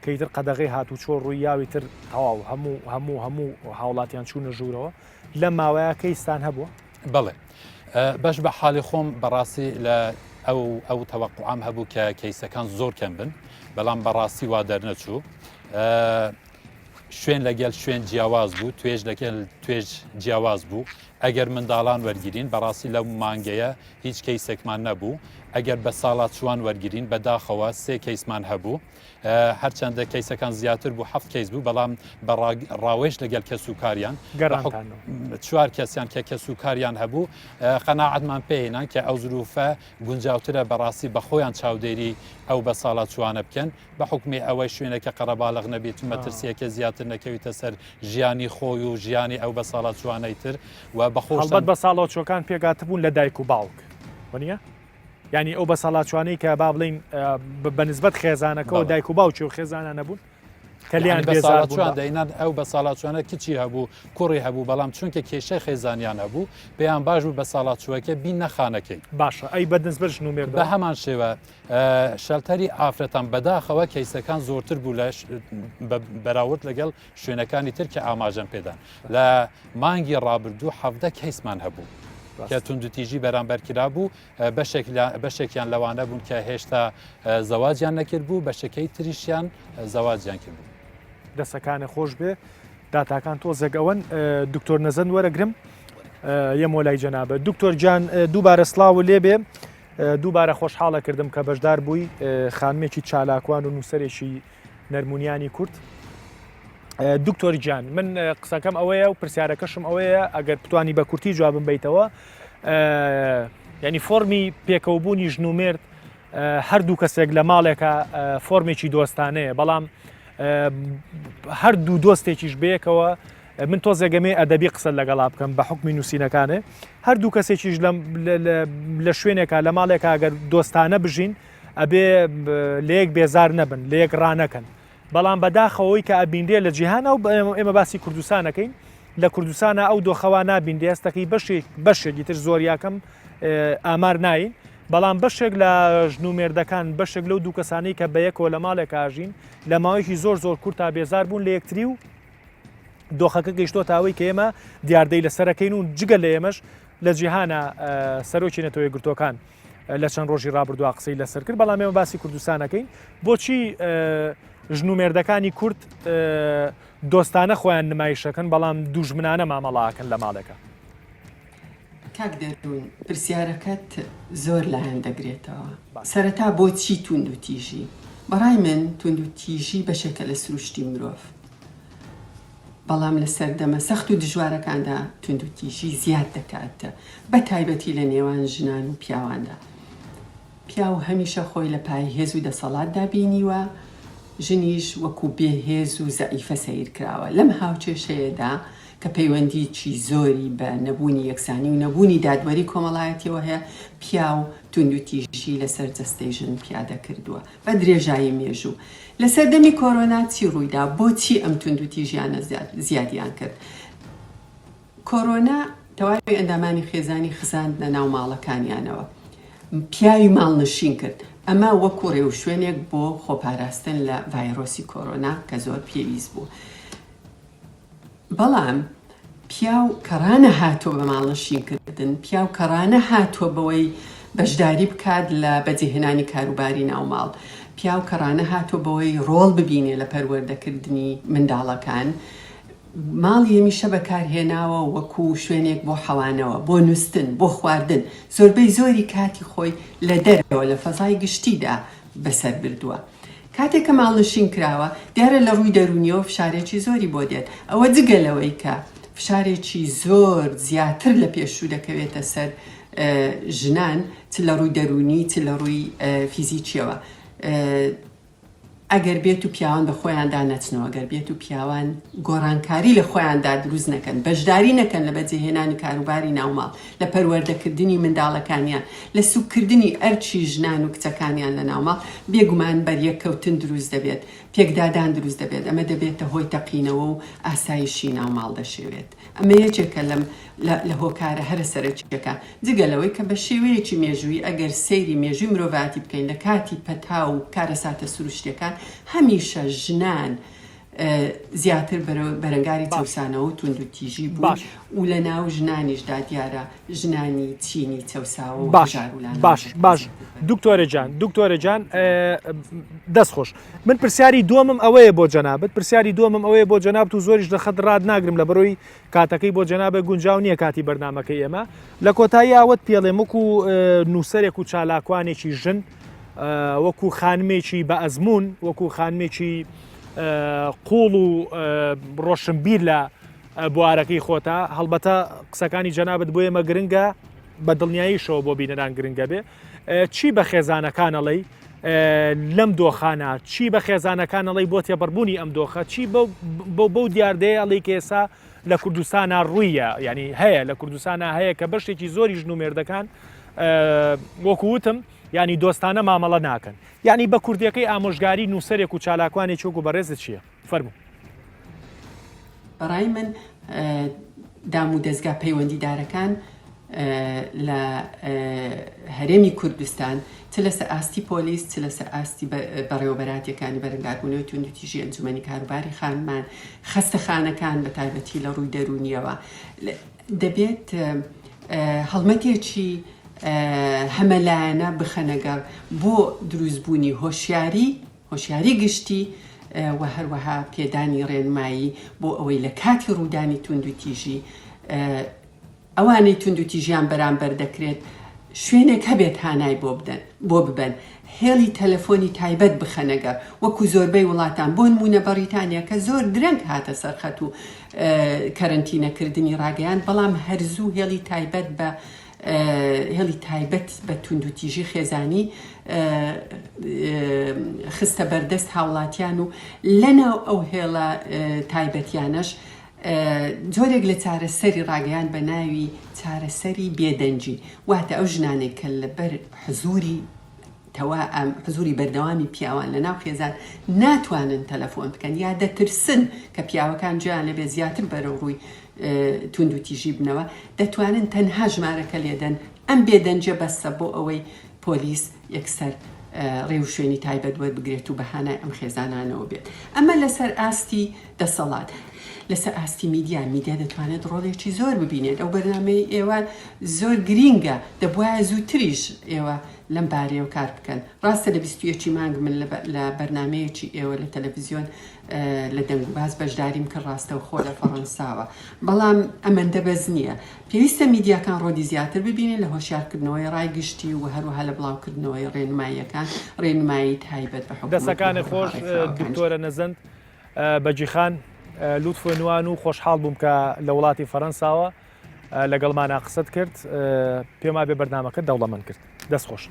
کە ئیتر قەدەغەی هاتوچۆ ڕووی یاو ئیتر تەواو هەموو هەموو هەموو هاوڵاتیان چوونە ژوورەوە لەم ماوەیە کەیستان هەبووە؟ بەڵێ بەش بە حاڵی خۆم بەڕاستی لە ئەو ئەو تەوەقعام هەبوو کە کەیسەکان زۆر کەم بن بەڵام بەڕاستی وا دەرنەچوو شوێن لەگەل شوێن جیاواز بوو توێژ لەگەل توێژ جیاواز بوو ئەگەر منداڵان وەرگین بەڕاستی لەو مانگەیە هیچ کەیسێکمان نەبوو ئەگەر بە ساڵاچوان وەرگین بەداخەوە سێ کەیسمان هەبوو هەرچەندە کەیسەکان زیاتر بوو هەفت کەیس بوو بەڵام بە ڕاوێژ لەگەل کەس و کاریان چوار کەسیان کە کەس و کاریان هەبوو قەناعەتمان پێهێنان کە ئەو زروفە گونجاوترە بەڕاستی بە خۆیان چاودێری ئەو بە ساڵا چوانە بکەن بە حکومی ئەوەی شوێنەکە قەرەباڵغ نەبێت و مەترسیەکە زیاتر نەکەویتە سەر ژیانی خۆی و ژیانی ئەو بە ساڵا چوانەی تر و بەخۆ بە ساڵۆچۆکان پێگاتبوون لە دایک و باوک وەنیە؟ یانی ئەو بەساڵاچوانەی کە با بڵین بە نسبەت خێزانەکەەوە دایک و باوکی و خێزانە نەبوون کە لیان بێزارچوان دەینان ئەو بە ساڵاچوانە کچی هەبوو کوڕی هەبوو بەڵام چونکە کێشەی خێزانیان هەبوو پێیان باش بوو بە ساڵاچووەکە بین نەخانەکەی باشە ئەی بە نسبەت ژن و مێرد بە هەمان شێوە شەلتەری ئافرەتان بەداخەوە کەیسەکان زۆرتر بوو لە بەراورد لەگەڵ شوێنەکانی تر کە ئاماژەم پێدان لە مانگی ڕابردوو حەڤدە کەیسمان هەبوو کە توندوتیژی بەرامبەر کرابوو بەشێک بەشێکیان لەوانە بوون کە هێشتا زەواجیان نەکرد بوو بەشەکەی تریشیان زەواجیان کرد بوو. دەسەکانە خۆش بێ داتاکان تۆزێک ئەوەن دکتۆر نەزەند وەرەگرم یەمۆ لای جەنابە دکتۆر گیان دووبارە سڵاو لێبێ دووبارە خۆشحاڵە کردم کە بەشدار بووی خانمێکی چالاکوان و نووسەرێکی نەرمونیانی کورد. دکتۆر گیان من قسەکەم ئەوەیە و پرسیارەکەشم ئەوەیە ئەگەر بتانی بە کورتی جوابم بیتەوە ینی فۆرمی پێکەوەبوونی ژن و مێرد هەردوو کەسێک لە ماڵێکە فۆرمێکی دۆستانەیە بەڵام هەردوو دۆستێکیش بەیەکەوە من تۆزێگەمێ ئەدەبی قسە لەگەڵا بکەم بە حکمی نووسینەکانێ هەردوو کەسێکیش لە شوێنێکا لە ماڵێکا گەر دۆستانە بژین ئەبێ لەیەک بێزار نەبن لەیەک ڕانەکەن بەڵام بەداخەوەی کە ئەبینرێ لە جیهانە و ئێمە باسی کوردستانەکەین لە کوردستانە ئەو دۆخەوا نابینرێ هەستەکەی بەشێک بەشێکی تر زۆر یاکەم ئامار ناین بەڵام بەشێک لە ژن و مێردەکان بەشێک لەو دوو کەسانەی کە بەیەکەوە لە ماڵێک ئاژین لە ماوەیەکی زۆر زۆر کورتا بێزار بوون لە یەکتری و دۆخەکە گەیشتۆتە ئەوەی کە ئێمە دیاردەی لەسەرەکەین و جگە لە ئێمەش لە جیهانە سەرۆکی نەتەوە یەکگرتووەکان لە چەند ڕۆژی ڕابردووە قسەی لەسەر کرد بەڵام ئێمە باسی کوردستانەکەین بۆچی ژن و مێردەکانی کورد دۆستانە خۆیان نمایشەکەن بەڵام دوژمنانە مامەڵاکەن لە ماڵێکە کاک دەروون پرسیارەکەت زۆر لایەن دەگرێتەوە سەرەتا بۆچی توندوتیژی بەڕای من توندوتیژی بەشێکە لە سروشتی مرۆڤ بەڵام لە سەردەمە سەخت و دژوارەکاندا توندوتیژی زیاد دەکات، بە تایبەتی لە نێوان ژنان و پیاواندا. پیاو هەمیشە خۆی لە پای هێز و دەسەڵاتدا بینیوە، ژنیش وەکو بێ هێز و زەعیفە سەیر کراوە. لەم هاوکێشەیەدا. کە پەیوەندیی زۆری بە نەبوونی یەکسانی و نەبوونی دادوەری کۆمەڵایەتیەوە هەیە، پیاو توندوتیژی لەسەر جەستەی ژن پیادە کردووە بە درێژایی مێژوو. لە سەردەمی کۆرۆنا چی ڕوویدا؟ بۆچی ئەم توندوتیژیانە زیادیان کرد؟ کۆرۆنا تەواوی ئەندامانی خێزانی خزاندنە ناو ماڵەکانیانەوە، پیاوی ماڵنشین کرد، ئەمە وەکو ڕێوشوێنێک بۆ خۆپاراستن لە ڤایرۆسی کۆرۆنا کە زۆر پێویست بوو. بەڵام پیاو کە ڕانەهاتووە بە ماڵنشین کردن، پیاو کە ڕانەهاتووە بەوەی بەشداری بکات لە بەجێهێنانی کاروباری ناوماڵ، پیاو کە ڕانەهاتووە بەوەی ڕۆڵ ببینێ لە پەروەردەکردنی منداڵەکان، ماڵی هەمیشە بەکارهێناوە وەکو شوێنێک بۆ حەوانەوە، بۆ نوستن، بۆ خواردن، زۆربەی زۆری کاتی خۆی لە دەرەوە لە فەزای گشتیدا بەسەر بردووە. کاتێک کە ماڵنشین کراوە، دیارە لە ڕووی دەروونییەوە فشارێکی زۆری بۆ دێت، ئەوە جگە لەوەی کە فشارێکی زۆر زیاتر لە پێشوو دەکەوێتە سەر ژنان چ لە ڕووی دەروونی چ لە ڕووی فیزیکییەوە. ئەگەر بێت و پیاوان بە خۆیاندا نەچنەوە، گەر بێت و پیاوان گۆڕانکاری لە خۆیاندا دروست نەکەن، بەشداری نەکەن لە بەجێهێنانی کاروباری ناوماڵ، لە پەروەردەکردنی منداڵەکانیان، لە سوککردنی ئەرکی ژنان و کچەکانیان لە ناوماڵ، بێگومان بەریەککەوتن دروست دەبێت، پێکدادان دروست دەبێت، ئەمە دەبێتە هۆی تەقینەوە و ئاسایشی ناوماڵ دەشێوێت. ئەمە یەکێکە لەم لە هۆکارە هەرە سەرەکییەکان. جگە لەوەی کە بە شێوەیەکی مێژوویی ئەگەر سەیری مێژووی مرۆڤایەتی بکەین لە کاتی پەتا و کارەساتە سروشتییەکان هەمیشە ژنان زیاتر بەرەنگاری چەوسانەوە و توندوتیژی بوون و لە ناو ژنانیشدا دیارە ژنانی چینی چەوساوە و هەژار و لاناوەندەکان باش باش دکتۆرە جان دکتۆرە جان دەست خۆش من پرسیاری دووەمم ئەوەیە بۆ جەنابت پرسیاری دووەمم ئەوەیە بۆ جەنابت و زۆریش لە خەت ڕات ناگرم لە بەرۆی کاتەکەی بۆ جەنابت گونجاو نییە کاتی بەرنمەکەی ئێمە لە کۆتایی ئاوت پێڵێم وەکو نووسەرێک و چالاکوانێکی ژن وەکو خانمێکی بە ئەزمون وەکو خانمێکی قوڵ و ڕۆشنبیر لە بوارەکەی خۆتا هەڵبەتە قسەکانی جەنابت بۆ ئێمە گرنگە بە دڵنیاییشەوە بۆ بینەران گرنگە بێ چی بە خێزانەکان ئەڵێی لەم دۆخانە چی بە خێزانەکان ئەڵێی بۆ تێپەڕبوونی ئەم دۆخە چی بەو دیاردەیە ئەڵێی کە ئێستا لە کوردستانە ڕوویە ینی هەیە لە کوردستانە هەیە کە بەشێکی زۆری ژن و مێردەکان وەکو وتم ینی دۆستانە مامەڵە ناکەن یعنی بە کوردیەکەی ئامۆژگاری نووسەرێک و چالاکوانێکی وەکو بەڕێزت چییە فەرموو. بەڕای من دام و دەزگا پەیوەندیدارەکان لە هەرێمی کوردستان چ لەسەر ئاستی پۆلیس چ لەسەر ئاستی بەڕێوەبەراتیەکانی بەرەنگاربوونەوەی توندوتیژی ئەنجومەنی کاروباری خانمان خەستەخانەکان بە تایبەتی لە ڕووی دەروونیەوە دەبێت هەڵمەتێکی هەمەلایەنە بخەنەگەڕ بۆ دروستبوونی هۆشیاری هۆشیاری گشتی و هەروەها پێدانی ڕێنمایی بۆ ئەوەی لە کاتی ڕوودانی توندوتیژی ئەوانەی توندوتیژیان بەرامبەر دەکرێت شوێنێک هەبێت هانای بۆ بدەن بۆ ببەن هێڵی تەلەفۆنی تایبەت بخەنەگەڕ وەکو زۆربەی وڵاتان بۆ نمونە بەڕیتانیا کە زۆر درەنگ هاتە سەرخەت و کەرەنتینەکردنی ڕاگەیاند بەڵام هەرزوو هێڵی تایبەت بە هێڵی تایبەت بە توندوتیژی خێزانی خستە بەردەست هاوڵاتیان و لەناو ئەو هێڵە تایبەتیانەش جۆرێک لە چارەسەری ڕاگەیان بە ناوی چارەسەری بێدەنگی واتە ئەو ژنانێک کە لەبەر حزوری تەوائەم حزوری بەردەوامی پیاوان لە ناو خێزان ناتوانن تەلەفۆن بکەن یا دەترسن کە پیاوەکان گوێیان لێبێ زیاتر بەرەو ڕووی توندوتیژی بنەوە دەتوانن تەنها ژمارەکە لێدەن ئەم بێدەنگیە بەسە بۆ ئەوەی پۆلیس یەکسەر ڕێوشوێنی تایبەت وەربگرێت و بە هانای ئەم خێزانانەوە بێت ئەمە لەسەر ئاستی دەسەڵات لەسەر ئاستی میدیا میدیا دەتوانێت ڕۆڵێکی زۆر ببینێت ئەو بەرنامەی ئێوە زۆر گرینگە دەبواە زووتریش ئێوە لەم بارەیەوە کار بکەن ڕاستە لە 21 مانگ من لە بەرنمەیەکی ئێوە لە تەلەڤزیۆن لە دەنگوباس بەشداریم کرد ڕاستەوخۆ لە فەڕەنساوە، بەڵام ئەمەندە بەس نییە. پێویستە میدیاکان ڕۆلی زیاتر ببینن لە هۆشیارکردنەوەی ڕای گشتی و هەروەها لە بڵاوکردنەوەی ڕێنماییەکان، ڕێنمایی تایبەت بە حکومەت و دەسەکانت هەروەها خۆش ڕێکخراوەکانیش. دکتۆرە نەزەند بەگیخان لوتف نوان و خۆشحاڵ بووم کە لە وڵاتی فەرەنساوە لەگەڵمانا قسەت کرد پێم وابێ بەرنامەکەت دەوڵەمەند کرد دەست خۆش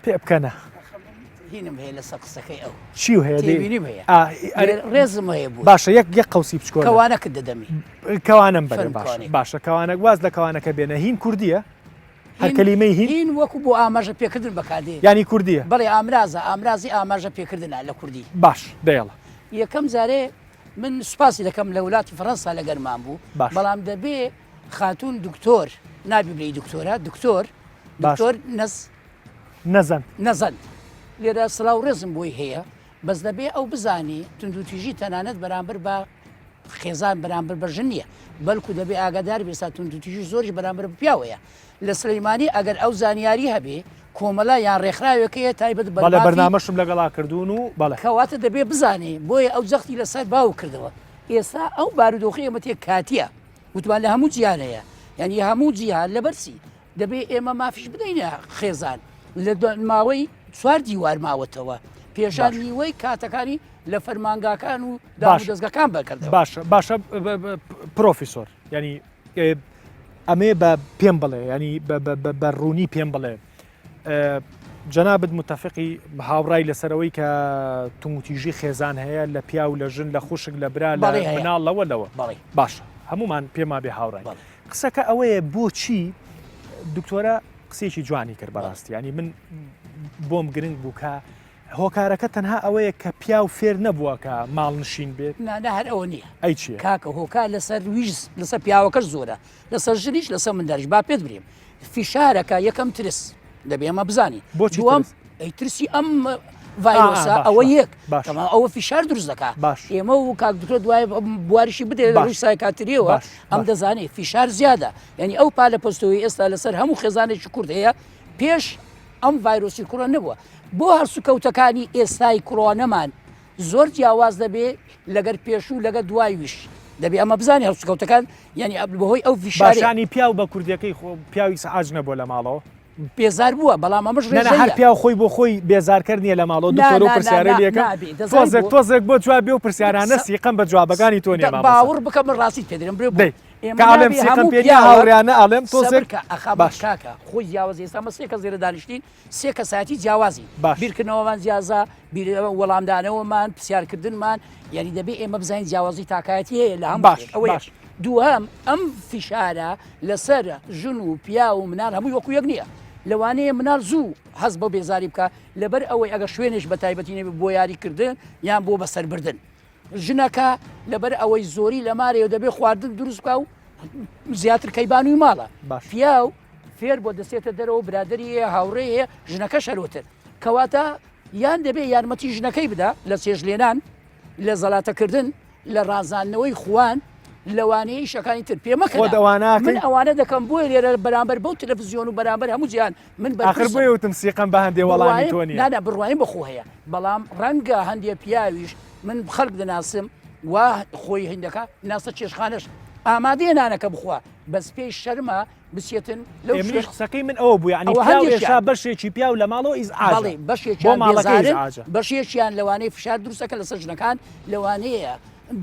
پێ بکەنە. هینم هەیە لەسەر قسەکەی ئەو. چیو هەیە دەی؟ تێبینیم هەیە. ئا، ئەرێ ڕێزم هەیە بۆی. باشە یەک یەک قەوسی بچکۆلە. کەوانەکت دەدەمی. کەوانەم بەرێ فەرموو باشە کەوانەی. باشە کەوانە واز لە کەوانەکە بێنە هین کوردییە؟ هەر هین کەلیمەی هین؟ هین وەکوو بۆ ئاماژە پێکردن بەکاردێ. یانی کوردییە؟ بەڵێ ئامرازە، ئامرازی ئاماژە پێکردنە لە کوردی. باش دەیەڵە. یەکەم جارێ من سوپاسی دەکەم لە ولاتی فەرەنسا لەگەرمان بوو باش. بەڵام دەبێ خاتوون دکتۆر نابی بلێی دکتۆرە دکتۆر باش. دکتۆر نەز نەزەند. نەزەند لێرە سڵاو ڕێزم بۆی هەیە بەس دەبێ ئەو بزانێ توندوتیژی تەنانەت بەرامبەر بە خێزان بەرامبەر بە ژن نییە بەلکو دەبێ ئاگادار بێ ئێستا توندوتیژی زۆریش بەرامبەر بە پیاو هەیە لە سلەیمانی ئەگەر ئەو زانیاری هەبێ کۆمەلە یان ڕێکخراوێک هەیە تایبەت بە بەڵێ مافی بەرنامەشم لەگەڵا کردوون و بەڵێ. کەواتە دەبێ بزانێ بۆیە ئەو جەختی لەسەر باو کردەوە ئێستا ئەو بارودۆخەی ئێمە تێک کاتیە وتمان لە هەموو جیهان هەیە یعنی هەموو جیهان لەبەر چی دەبێ ئێمە مافیش بدەینە خێزان لە ماوەی چوار دیوار ماوەتەوە پێشان نیوەی کاتەکانی لە فەرمانگاکان و باش دەستگەکان بەکردەوە باشە باشە پرۆفیسۆر ینی ئەمێ بە پێم بڵێ ینی بە ڕوونی پێم بڵێ جەنابت متفقی هاوڕای لەسەرەوەی کە توندوتیژی خێزان هەیە لە پیاو لە ژن لە خوشک لە برا لە مناڵ لەوە لەوە باشە هەمومان پێما بێ هاوڕای قسەکە ئەوەیە بۆچی دکتۆرە قسێکی جوانی کرد بەڕاستی ینی من بۆم گرنگ بوو کە هۆکارەکە تەنها ئەوەیە کە پیاو فێر نەبووە کە ماڵنشین بێت نا هەر ئەوە نییە ئەی چیە کاکە هۆکار لەسەر ویز لەسەر پیاوەکەش زۆرە لەسەر ژنیش لەسەر منداریش با پێت برێم فیشارەکە یەکەم ترس دەبێ ئەمە بزانین بۆچی دووەم ترس؟ ئەی ترسی ئەم ڤایرۆسە باش، ئەوە باش، یەک باش. تەمام ئەوە فیشار دروست دەکا باش. ئێمە و کاک دکتۆر دوای بواریشی بدێ لە باش. ڕووی سایکاتریەوە باش، ئەم باش. دەزانێ فیشار زیادە یعنی ئەو پالە پۆستەوەی ئێستا لەسەر هەموو خێزانێکی کورد هەیە پێش ئەم ڤایرۆسی کۆرۆنا نەبووە بۆ هەڵسوکەوتەکانی ئێستای کۆرۆنەمان زۆر جیاواز دەبێ لەگەر پێشوو لەگەر دوای ویش دەبێ ئەمە بزانانی هەڵسوکەوتەکان یعنی بەهۆی ئەو فیشارەیە. باشانی پیاو بە کوردیەکەی خۆ پیاوی سەعاج نەبووە لە ماڵەوە؟ بێزار بووە بەڵام ئەمەش نا نا هەر ڕێژەیە. پیاو خۆی بۆ خۆی بێزارکەر نییە لە ماڵەوە نا دکتۆر ئەو نا نا پرسیارەی نا لێکەم نابێ دەزانی تۆزێک بۆ؟ تۆزێک بۆ جواب بێ و پرسیارانە سە سیقەم بە جوابەکانی تۆ نییە دە مامۆستا. باوەڕ بکە من ڕاستیت پێ دەرێم برێ بۆ دەی ئێمە کە ئەڵێم نابێ سیقەم هەموو پێ نییە پیاوەک هاوڕێیانە ئەڵێم سەبر تۆزێک کە ئەخا باش. کاکە خۆی جیاوازە ئێستا مە سێ کەس لێرە دانیشتین سێ کەسایەتی جیاوازین باش. بیرکردنەوەمان جیازە بیر وەڵامدانەوەمان پرسیارکردنمان یعنی دەبێ ئێمە بزانین جیاوازی تاکایەتی هەیە لە هەموو باش شتێک ئەوە یەک باش. دووهەم ئەم فیشارە لەسەر ژن و پیاو و مناڵ هەمووی وەکو یەک نییە لەوانەیە مناڵ زوو هەست بەو بێزاری بکە لەبەر ئەوەی ئەگەر شوێنێش بە تایبەتی نەبێت بۆ یاریکردن یان بۆ بەسەربردن ژنەکە لەبەر ئەوەی زۆری لە مارەیە دەبێ خواردن دروست بکە و زیاتر کەیبانووی ماڵە باش. پیاو فێر بۆ دەسێتە دەرەوە برادری هەیە هاوڕێ هەیە ژنەکە شەرۆتر کەواتە یان دەبێ یارمەتی ژنەکەی بدا لە چێژلێنان لە زەلاتەکردن لە ڕازاندنەوەی خوان لەوانەیە ئیشەکانی تر پێ مەکەن خۆت ئەوانە من ئەکەی؟ ئەوانە دەکەم بۆیە لێرە بەرامبەر بەو تەلەفزیۆن و بەرامبەر هەموو جیهان من ئاخر بەرپرسم بۆیە وتم سیقەم بە هەندێ وەڵامی بڕوایم تۆ نییە. نا نا بڕوایم بە خۆ هەیە بەڵام ڕەنگە هەندێ پیاویش من خەڵک دەناسم وا خۆی هیندەکە ناسە چێشخانەش ئامادەیە نانەکە بخوا بەس پێی شەرمە بچێتن لەو ئێ منیش شوێن قسەکەی من ئەوە بوو یانی ئەوە پیاو ئێستا هەندێکیان بەشێکی پیاو لە ماڵەوە ئیزعاجە بەڵێ بۆ بەشێکیان ماڵەکەی بێزارن ئیزعاجە. بەشێکیان لەوانەیە فشار دروست دەکەن لەسەر ژنەکان لەوانەیە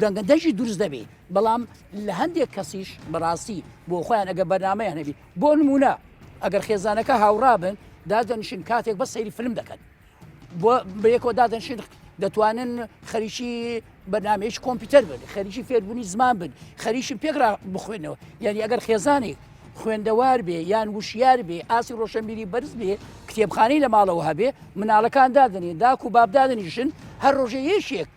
دەنگە دەنگی دروست دەبێ بەڵام لە هەندێک کەسیش بەڕاستی بۆ خۆیان ئەگەر بەرنامەیان هەبی بۆ نمونە ئەگەر خێزانەکە هاوڕا بن دادەنیشن کاتێک بەس سەیری فلم دەکەن بۆ بەیەکەوە دادەنشین دەتوانن خەریکی بەرنامەیەکی کۆمپیوتەر بن خەریکی فێربوونی زمان بن خەریکی پێکرا بخوێنەوە یعنی ئەگەر خێزانێک خوێندەوار بێ یان وشیار بێ ئاسی ڕۆشنبیری بەرز بێ کتێبخانەی لە ماڵەوە هەبێ مناڵەکان دادەنێ داک و باب دادەنیشن هەر ڕۆژێ یەکێک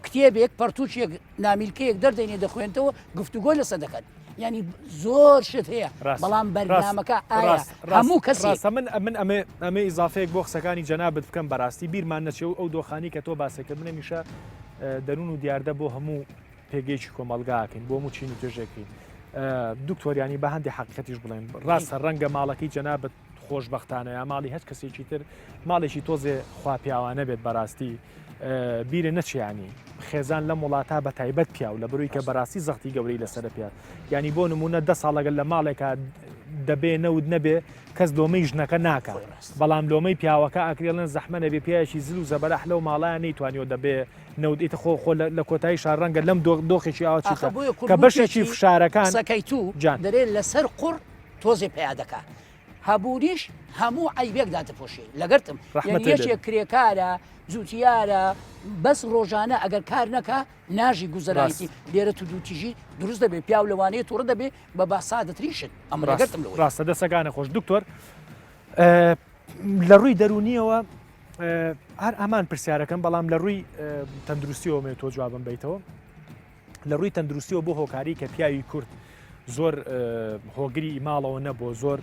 کتێبێک پەرتووکێک نامیلکەیەک دەردەینێ دەخوێنتەوە گفتوگۆ لەسەر دەکەن یعنی زۆر شت هەیە بەڵام بەرنامەکە ئایا هەموو کەسێک ڕاستە من من ئەمێ ئەمێ ئیزافەیەک بۆ قسەکانی جەنابت بکەم بەڕاستی بیرمان نەچێ و ئەو دۆخانی کە تۆ باسێ کرد من هەمیشە دەروون و دیاردە بۆ هەموو پێگەیەکی کۆمەڵگاکەین بۆ هەموو چین و توێژێکین دکتۆریانی بە هەندێک حەقیقەتیش بڵێن ڕاستە ڕەنگە ماڵەکەی جەنابت خۆشبەختانە یا ماڵی هەر کەسێکی تر ماڵێکی تۆزێ خوا پیاوانە بێت بەڕاستی بیرە نەچیانی خێزان لەم وڵاتە بە تایبەت پیاو لە بروی کە بەڕاستی زەختی گەورەی لەسەر پیا ینی بۆ نمونە دە ساڵەگەر لە ماڵێکە دەبێ نەوت نەبێ کەس لۆمەی ژنەکە ناکە بەڵام لۆمەی پیاوەکە ئاکرێڵێن زەحمە نەبێ پیاوێکی زل و زەبەلاح لەو ماڵە نەیتوانیوە دەبێ نەوت ئیتر خۆ خۆ لە کۆتایی شار ڕەنگە لەم دۆخێکی ئاوا ئاخە چیتە بۆیە کە بەشێکی کورد فشارەکان قسەکەی تو جان. دەرێ لەسەر قوڕ تۆزێ پیا دەکا. هەبوونیش هەموو عەیبێک داتەپۆشێ لەگەرتم یعنی یەکێک کرێکارە جوتیارە بەس ڕۆژانە ئەگەر کار نەکا ناژی گوزەرانیتی لێرە توندوتیژی دروست دەبێ پیاو لەوانەیە توڕە دەبێ بە با سادەترین شت ئەمە لەگەرتم لەوەی ڕاستە دەسەکانە خۆش دکتۆر لە ڕووی دەرونیەوە هەر ئەمان پرسیارەکەم بەڵام لە ڕووی تەندروستیەوە مێ تۆ جوابم بیتەوە لە ڕووی تەندروستیەوە بۆ هۆکاری کە پیاوی کورد زۆر هۆگری ماڵەوە نەبوو زۆر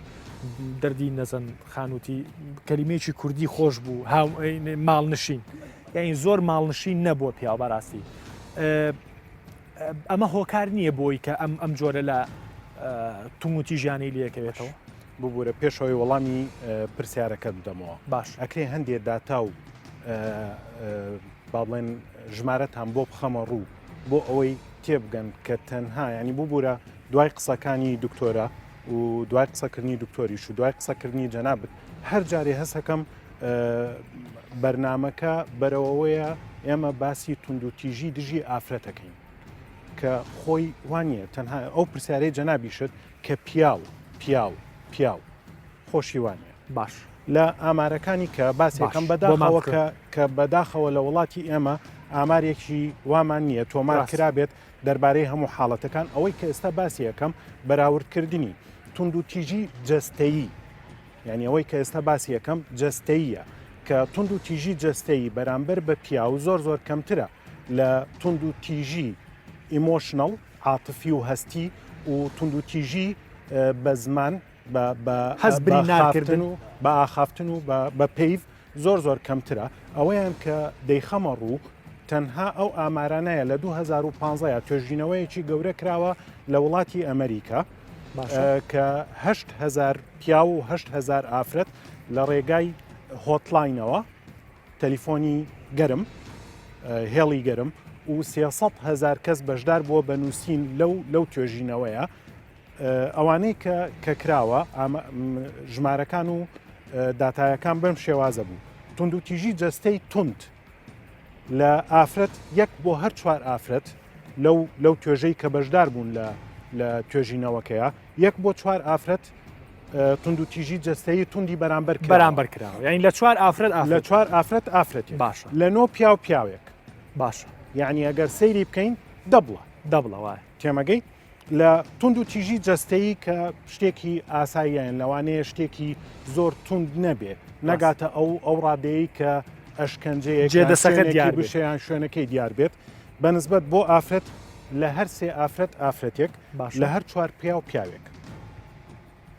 دەردی نەزەن خانووتی کەلیمەیەکی کوردی خۆش بوو ماڵنشین یعنی زۆر ماڵنشین نەبووە پیاو بەڕاستی ئەمە هۆکار نییە بۆی کە ئەم ئەم جۆرە لە توموتی ژیانی لەکەوێتەوە ببوورە پێشەوەی وەڵامی پرسیارەکەت بدەمەوە باش ئەکرێ هەندێ داتا و با بڵێن ژمارەتان بۆ بخەمە ڕوو بۆ ئەوەی تێبگەن کە تەنها ینی ببوورە دوای قسەکانی دکتۆرە و دوای قسەکردنی دکتۆریش و دوای قسەکردنی جەنابت هەر جارێ هەسەکەم بەرنمەکە بەرەوەیە ئێمە باسی توندوتیژی دژی ئافرەتەکەین کە خۆی وانە تەنها ئەو پرسیارەی جەنابیشت کە پیاو پیاو پیاو خۆشی وانە باش لە ئامارەکانی کە باسێکم بەداخەوە کە کە بەداخەوە لە وڵاتی ئێمە ئامارێکی وامان نییە تۆمار کرابێت دەربارەی هەموو حاڵەتەکان ئەوەی کە ئێستا باسی یەکەم بەراوردکردنی توندوتیژی جەستەیی یعنی ئەوەی کە ئێستا باسی یەکەم جەستەیە کە توند و تیژی جەستەیی بەرامبەر بە پیاو زۆر زۆر کەمترە لە توند و تیژی emotional عاتفی و هەستی و توند و تیژی بە زمان بە هەست بریندارکردن و بە ئاخافتن و بە پەیڤ زۆر زۆر کەمترە ئەوەیان کە دەیخەمە ڕوو تەنها ئەو ئامارانەیە لە 2015 توێژینەوەیەکی گەورە کراوە لە وڵاتی ئەمریکا کە 8هزار پیاو و 8هزار ئافرەت لە ڕێگای hotline ەوە تەلیفۆنی گەرم هێڵی گەرم و 300 هزار کەس بەشدار بووە بە نووسین لەو لەو توێژینەوەیە ئەوانەی کە کە کراوە ژمارەکان و داتایەکان بەم شێوازە بوو توندوتیژی جەستەی توند لە ئافرەت یەک بۆ هەر چوار ئافرەت لەو لەو توێژەی کە بەشدار بوون لە لە توێژینەوەکەیە یەک بۆ چوار ئافرەت توندوتیژی جەستەیی توندی بەرامبەر بەرامبەر کراوە یعنی لە چوار ئافرەت لە چوار ئافرەت ئافرەت باشە لە نۆ پیاو پیاوێک باشە یعنی ئەگەر سەیری بکەین double ە double ە وایە تێمەگەی لە توند و تیژی جەستەیی کە شتێکی ئاساییان لەوانەیە شتێکی زۆر توند نەبێ نەگاتە ئەو ئەو ڕادەیە کە ئەشکەنجەیە جێدەسەکە دیار بشیان شوێنەکەی دیار بێت بەنسبەت بۆ ئافرەت لە هەر سێ ئافرەت ئافرەتێک لە هەر چوار پیاو پیاوێک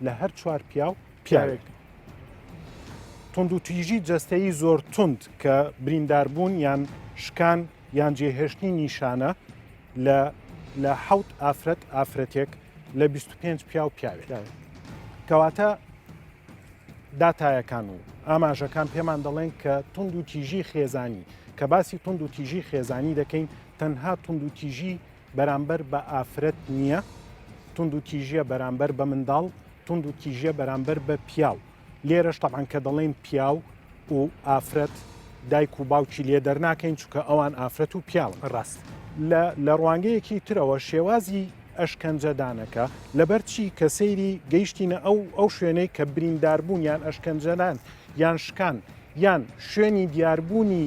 لە هەر چوار پیاو پیاوێک توند و تیژی جەستەیی زۆر توند کە برینداربوون یان شکان یان جێهێشتنی نیشانە لە لە حەوت ئافرەت ئافرەتێک لە 25 پیاو پیاوێک کەواتە داتایەکان و ئاماژەکان پێمان دەڵێن کە توند و تیژی خێزانی کە باسی توند و تیژی خێزانی دەکەین تەنها توند و تیژی بەرامبەر بە ئافرەت نییە توند و تیژیە بەرامبەر بە منداڵ توند و تیژیە بەرامبەر بە پیاو لێرەش تەبعەن کە دەڵێین پیاو و ئافرەت دایک و باوکی لێ دەرناکەین چونکە ئەوان ئافرەت و پیاون. ڕاست. لە لە ڕوانگەیەکی ترەوە شێوازی ئەشکەنجەدانەکە لەبەر چی کە سەیری گەیشتینە ئەو ئەو شوێنەی کە برینداربوون یان ئەشکەنجەدان یان شکان یان شوێنی دیاربوونی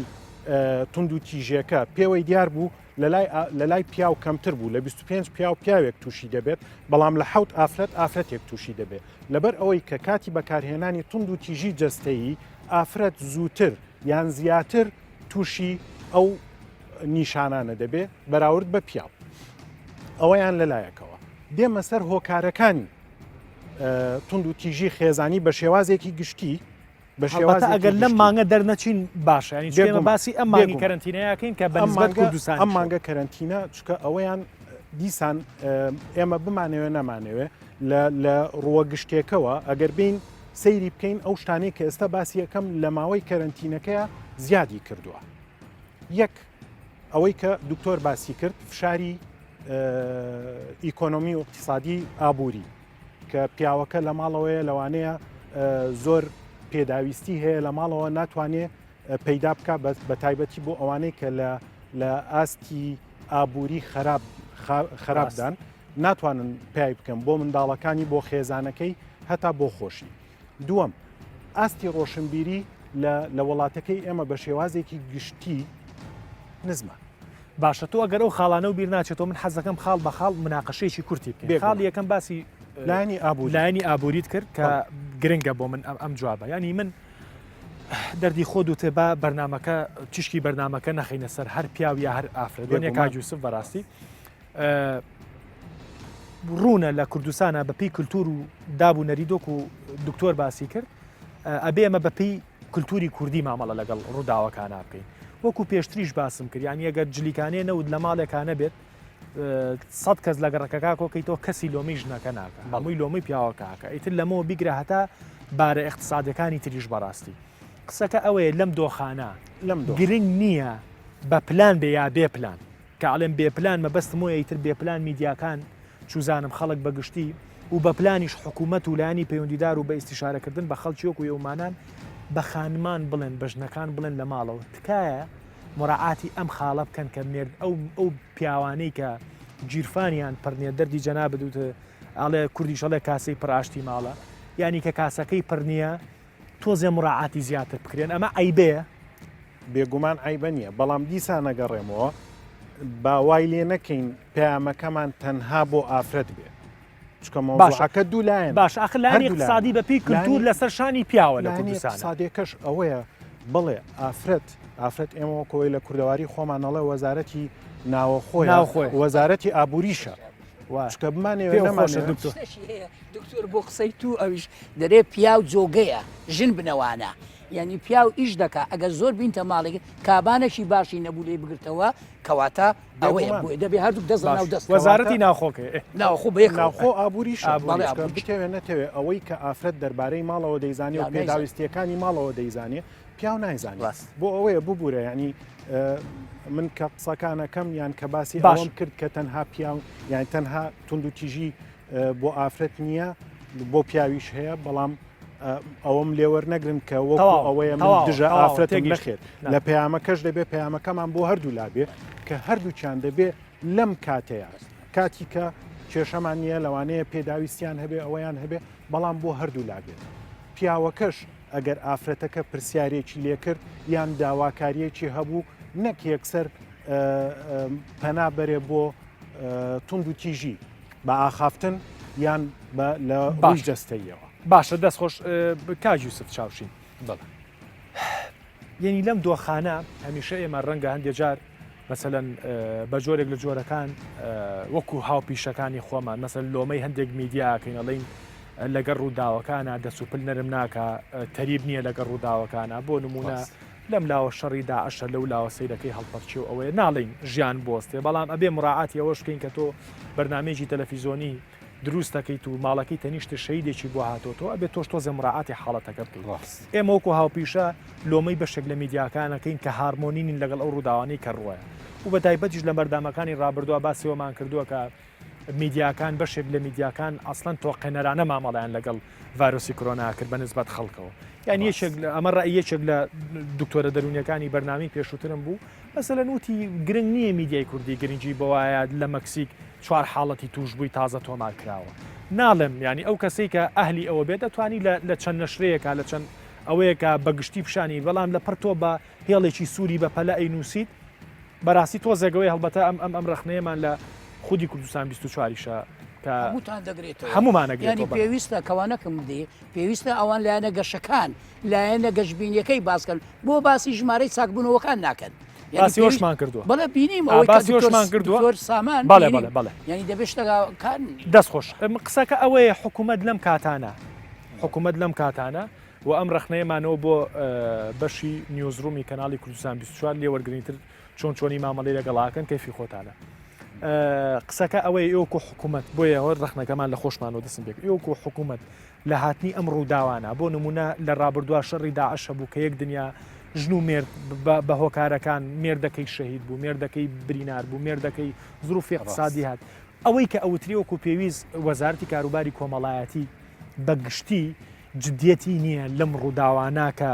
توندوتیژیەکە پێوەی دیار بوو لەلای لەلای پیاو کەمتر بوو لە 25 پیاو پیاوێک تووشی دەبێت بەڵام لە حەوت ئافرەت ئافرەتێک تووشی دەبێت لەبەر ئەوەی کە کاتی بەکارهێنانی توند و تیژی جەستەیی ئافرەت زووتر یان زیاتر تووشی ئەو نیشانانە دەبێ بەراورد بە پیاو. ئەوەیان لەلایەکەوە. دێمە سەر هۆکارەکانی توند و تیژی خێزانی بە شێوازێکی گشتی بە شێوازێکی ئەگەر لەم مانگە دەرنەچین باشە یانی چونکە باسی ئەم مانگی کەرەنتینەیەکەین کە بە نسبەت کوردستان ئەم مانگە کەرەنتینە چونکە ئەوەیان دیسان ئێمە بمانەوێ نەمانەوێ لە ڕووە گشتێکەوە ئەگەر بین سەیری بکەین ئەو شتانەی کە ئێستا باسی یەکەم لە ماوەی کەرەنتینەکەیە زیادی کردووە یەک ئەوەی کە دکتۆر باسی کرد فشاری ئیکۆنۆمی و اقتصادی ئابووری کە پیاوەکە لە ماڵەوەیە لەوانەیە زۆر پێداویستی هەیە لە ماڵەوە ناتوانێ پەیدا بکە بە تایبەتی بۆ ئەوانەی کە لە لە ئاستی ئابووری خراپ خراپدان ناتوانن پای بکەن بۆ منداڵەکانی بۆ خێزانەکەی هەتا بۆ خۆشی. دووەم ئاستی ڕۆشنبیری لە لە وڵاتەکەی ئێمە بە شێوازێکی گشتی نزمە. باشە تۆ ئەگەر ئەو خاڵانەو بیر ناچێتەوە من حەزەکەم خاڵ بە خاڵ مناقەشەیەکی کورتی بکەین. بێگومان. خاڵی یەکەم باسی لایەنی ئابووری. لایەنی ئابووریت کرد کە بەڵێ. گرنگە بۆ من ئەم ئەم جوابە. یانی من دەردی خۆ دوتێ با بەرنامەکە تیشکی بەرنامەکە نەخەینە سەر هەر پیاو یا هەر ئافرەت. وەنیە بێگومان. کاک یوسف بەڕاستی ڕوونە لە کوردستانە بەپی کللتور و داب و نەریدۆک و دکتۆر باسی کرد ئەبێ ئەمە بەپی کللتوری کوردی مامەڵە لەگەڵ ڕووداوەکانە بکەین وەکو پێشتریش باسم کرد یانی ئەگەر جلیکانێ نەوت لە ماڵێکانە بێت سەد کەس لە گەڕەکەکە کۆکەیتەوە کەسی لۆمەی ژنەکە ناکە هەمووی لۆمەی پیاوەکەکە ئیتر لەمەوە بیگرە هەتا بارە اقتصادەکانی تریش بەڕاستی قسەکە ئەوەیە لەم دۆخانە لەم دۆخ گرنگ نییە بە پلان بێ یا بێ پلان کە ئەڵێم بێ پلان مەبەستم وەیە ئیتر بێ پلان میدیاکان چوزانم خەڵک بە گشتی و بە پلانیش حکوومەت و لایەنی پەیوەندیدار و بە ئیستیشارەکردن بە خەڵکی وەکو ئێومانان بە خانمان بڵێن بە ژنەکان بڵێن لە ماڵەوە تکایە مراعاتی ئەم خاڵە بکەن کە مێرد ئەو ئەو پیاوانەی کە گیرفانیان پڕ نییە دەردی جەنابت وت ئەڵێ کوردیش ئەڵێ کاسەی پڕ ئاشتی ماڵە یانی کە کاسەکەی پڕ نییە تۆزێ مراعاتی زیاتر بکرێن ئەمە عەیبەیە؟ بێگومان عەیبە نییە بەڵام دیسان ئەگەڕێمەوە با وای لێ نەکەین پەیامەکەمان تەنها بۆ ئافرەت بێ چکە مەوزوعەکە دوو لایەن باش ئاخر لایەنی هەردوو اقتصادی لایەنە. بە پێی کلتور لایەنی- لەسەر شانی پیاوە لە لایەنی کوردستانە اقتصادیەکەش ئەوەیە بڵێ ئافرەت ئافرەت ئێمە وەکەوەی لە کوردەواری خۆمان ئەڵێ وەزارەتی ناوەخۆیە ناوخۆیە. وەزارەتی ئابووریشە وا. چکە بمانەوێ پێم خۆشە نەمانەوێ دکتۆر. شتێکی هەیە دکتۆر بۆ قسەی تو ئەویش دەرێ پیاو جۆگەیە ژن بنەوانە یعنی پیاو ئیش دەکا ئەگەر زۆر بینتە ماڵێک کابانێکی باشی نەبوو لێی بگرتەوە کەواتە ئەوەیە بێگومان. بۆیە دەبێ هەردووک دەست لەناو باش. دەست وەزارەتی ناوخۆکەی ئێ. ناوخۆ بەیەکەوە. ناوخۆ ئابووریشە. ئابووریش. بەڵێ، چونکە ئابووریش. بتەوێ نەتەوێ ئەوەی کە ئافرەت دەربارەی ماڵەوە دەیزانێ و پیاو نایزانێ. پێداویستییەکانی ماڵەوە دەیزانێ پیاو نایزانێ. ڕاست. بۆ ئەوەیە ببوورە یانی من کە قسەکانەکەم یان کە باسی باش. ئەوەم کرد کە تەنها پیاو یان تەنها توندوتیژی بۆ ئافرەت نییە بۆ پیاویش هەیە بەڵام ئەوەم لێوەرنەگرن کە وەکو ئەوەیە من دژە ئافرەتم نەخێر لە پەیامەکەش دەبێ پەیامەکەمان بۆ هەردوو لا بێ کە هەردووکیان دەبێ لەم کاتەیە کاتی کە کێشەمان نییە لەوانەیە پێداویستیان هەبێ ئەوەیان هەبێ بەڵام بۆ هەردوو لا بێت پیاوەکەش ئەگەر ئافرەتەکە پرسیارێکی لێکرد یان داواکاریەکی هەبوو نەک یەکسەر پەنا بەرێ بۆ توند و تیژی بە ئاخافتن یان بە لە ڕووی جەستەییەوە. باشە دەست خۆش کاک یوسف چاوشین. بەڵێ. یەنی لەم دۆخانە هەمیشە ئێمە ڕەنگە هەندێ جار مەسەلەن بە جۆرێک لە جۆرەکان وەکو هاوپیشەکانی خۆمان مەسەل لۆمەی هەندێک میدیاکەین ئەڵین لەگەڵ ڕووداوەکانە دەست و پل نەرم ناکە تەریب نییە لەگەڵ ڕووداوەکانە بۆ نمونە لەم لاوە شەڕی داعشە لەو لاوە سەیرەکەی هەڵپەرچێ و ئەوەیە ناڵێین ژیان بوەستێ بەڵام ئەبێ مراعاتی ئەوەش بکەین کە تۆ بەرنامەیەکی تەلەفیزۆنی دروست دەکەیت و ماڵەکەی تەنیشتت شەهیدێکی بۆ هاتۆتەوە ئەبێ تۆش تۆزێ مراعاتی حاڵەتەکە بکەیت ڕاست. ئێمە وەکو هاوپیشە لۆمەی بەشێک لە میدیاکان ئەکەین کە هارمۆنی نین لەگەڵ ئەو ڕووداوانەی کە ڕووەیە و بە تایبەتیش لە بەردامەکانی ڕابردووە باسی ئەوەمان کردووە کە میدیاکان بەشێک لە میدیاکان ئەسڵەن تۆقێنەرانە مامەڵەیان لەگەڵ ڤایرۆسی کۆرۆنا کرد بە نسبەت خەڵکەوە یان یەکێک لە ئەمە ڕای یەکێک لە دکتۆرە دەرونیەکانی بەرنامەی پێشووترم بوو مەسەلەن وتی گرنگ نییە میدیای کوردی گرنگی بەوایە لە مەکسیک چوار حاڵەتی توشبووی تازە تۆمار کراوە ناڵێم ینی ئەو کەسەی کە ئەهلی ئەوە بێت دەتوانی لە چەند نەشرەیەکە لە چەند ئەوەیەکە بە گشتی پیشانی بەڵام لە پڕ تۆ بە هێڵێکی سووری بە پەلە ئەینووسیت بەراستی تۆزێک ئەوەی هەڵبەتە ئەم ئەم ئەم ڕەخنەیەمان لە خودی کوردستان 24 یشە کە هەمووتان دەگرێتەوە هەموومان ئەگرێتەوە یانی بەڵێ. پێویستە کەوانەکەم بدەی پێویستە ئەوان لایەنە گەشەکان لایەنە گەشبینیەکەی باسکەن بۆ باسی ژمارەی چاکبوونەوەکان ناکەن یانی باسی پێویست ئەوەشمان کردووە. بەڵێ بینیم ئا، ئەوەی کە باسی دکتۆر ئەوەشمان کردووە. دکتۆر سامان بەڵێ بینیم بەڵێ بەڵێ. یانی دەبێ شتەکان دەست خۆش قسەکە ئەوەیە حکوومەت لەم کاتانە حکوومەت لەم کاتانە و ئەم ڕەخنەیەمانەوە بۆ بەشی newsroom ی کەناڵی کوردستان 24 لێ وەرگرین تر چۆن چۆنی مامەڵەی لەگەڵاکەن کەیفی خۆتانە قسەکە ئەوەیە ئێوەکو حکوومەت بۆیە هەر ڕەخنەکەمان لە خۆشمانەوە دەستم پێک ئێوەکو حکوومەت لە هاتنی ئەم ڕووداوانە بۆ نمونە لە ڕابردووە شەڕی داعش هەبوو کە یەک دنیا ژن و مێرد بە هۆکارەکان مێردەکەی شەهید بوو مێردەکەی برینار بوو مێردەکەی زروفی اقتصادی هات ئەوەی کە ئەوتری وەکو پێویست وەزارەتی کاروباری کۆمەڵایەتی بە گشتی جدیەتی نییە لەم ڕووداوانە کە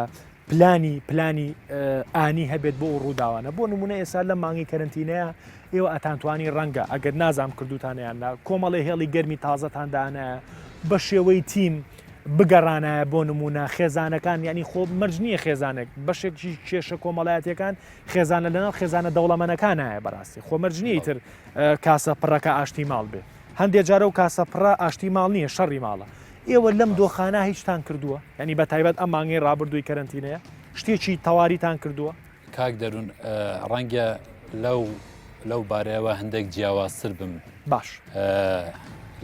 پلانی پلانی ئانی هەبێت بۆ ئەو ڕووداوانە بۆ نمونە ئێستا لەم مانگی کەرنتینەیە ئێوە ئەتانتوانی ڕەنگە ئەگەر نازام کردوتانیان نا کۆمەڵی هێڵی گەرمی تازەتان دانایە بە شێوەی تیم. بگەڕانایە بۆ نمونە خێزانەکان یانی خۆ مەرج نییە خێزانێک بەشێکی کێشە کۆمەڵایەتیەکان خێزانە لەناو خێزانە دەوڵەمەنەکانایە بەڕاستی خۆ مەرج نییە تر کاسە پڕەکە ئاشتی ماڵ بێ هەندێ جارە و کاسە پڕە ئاشتی ماڵ نییە شەڕی ماڵە ئێوە لەم دۆخانە هیچتان کردووە ینی بە تایبەت ئەم مانگەی ڕابردووی کەرەنتینەیە شتێکی تەواریتان کردووە؟ کاک دەروون ڕەنگە لەو لەو بارەیەوە هەندێک جیاوازتر بم باش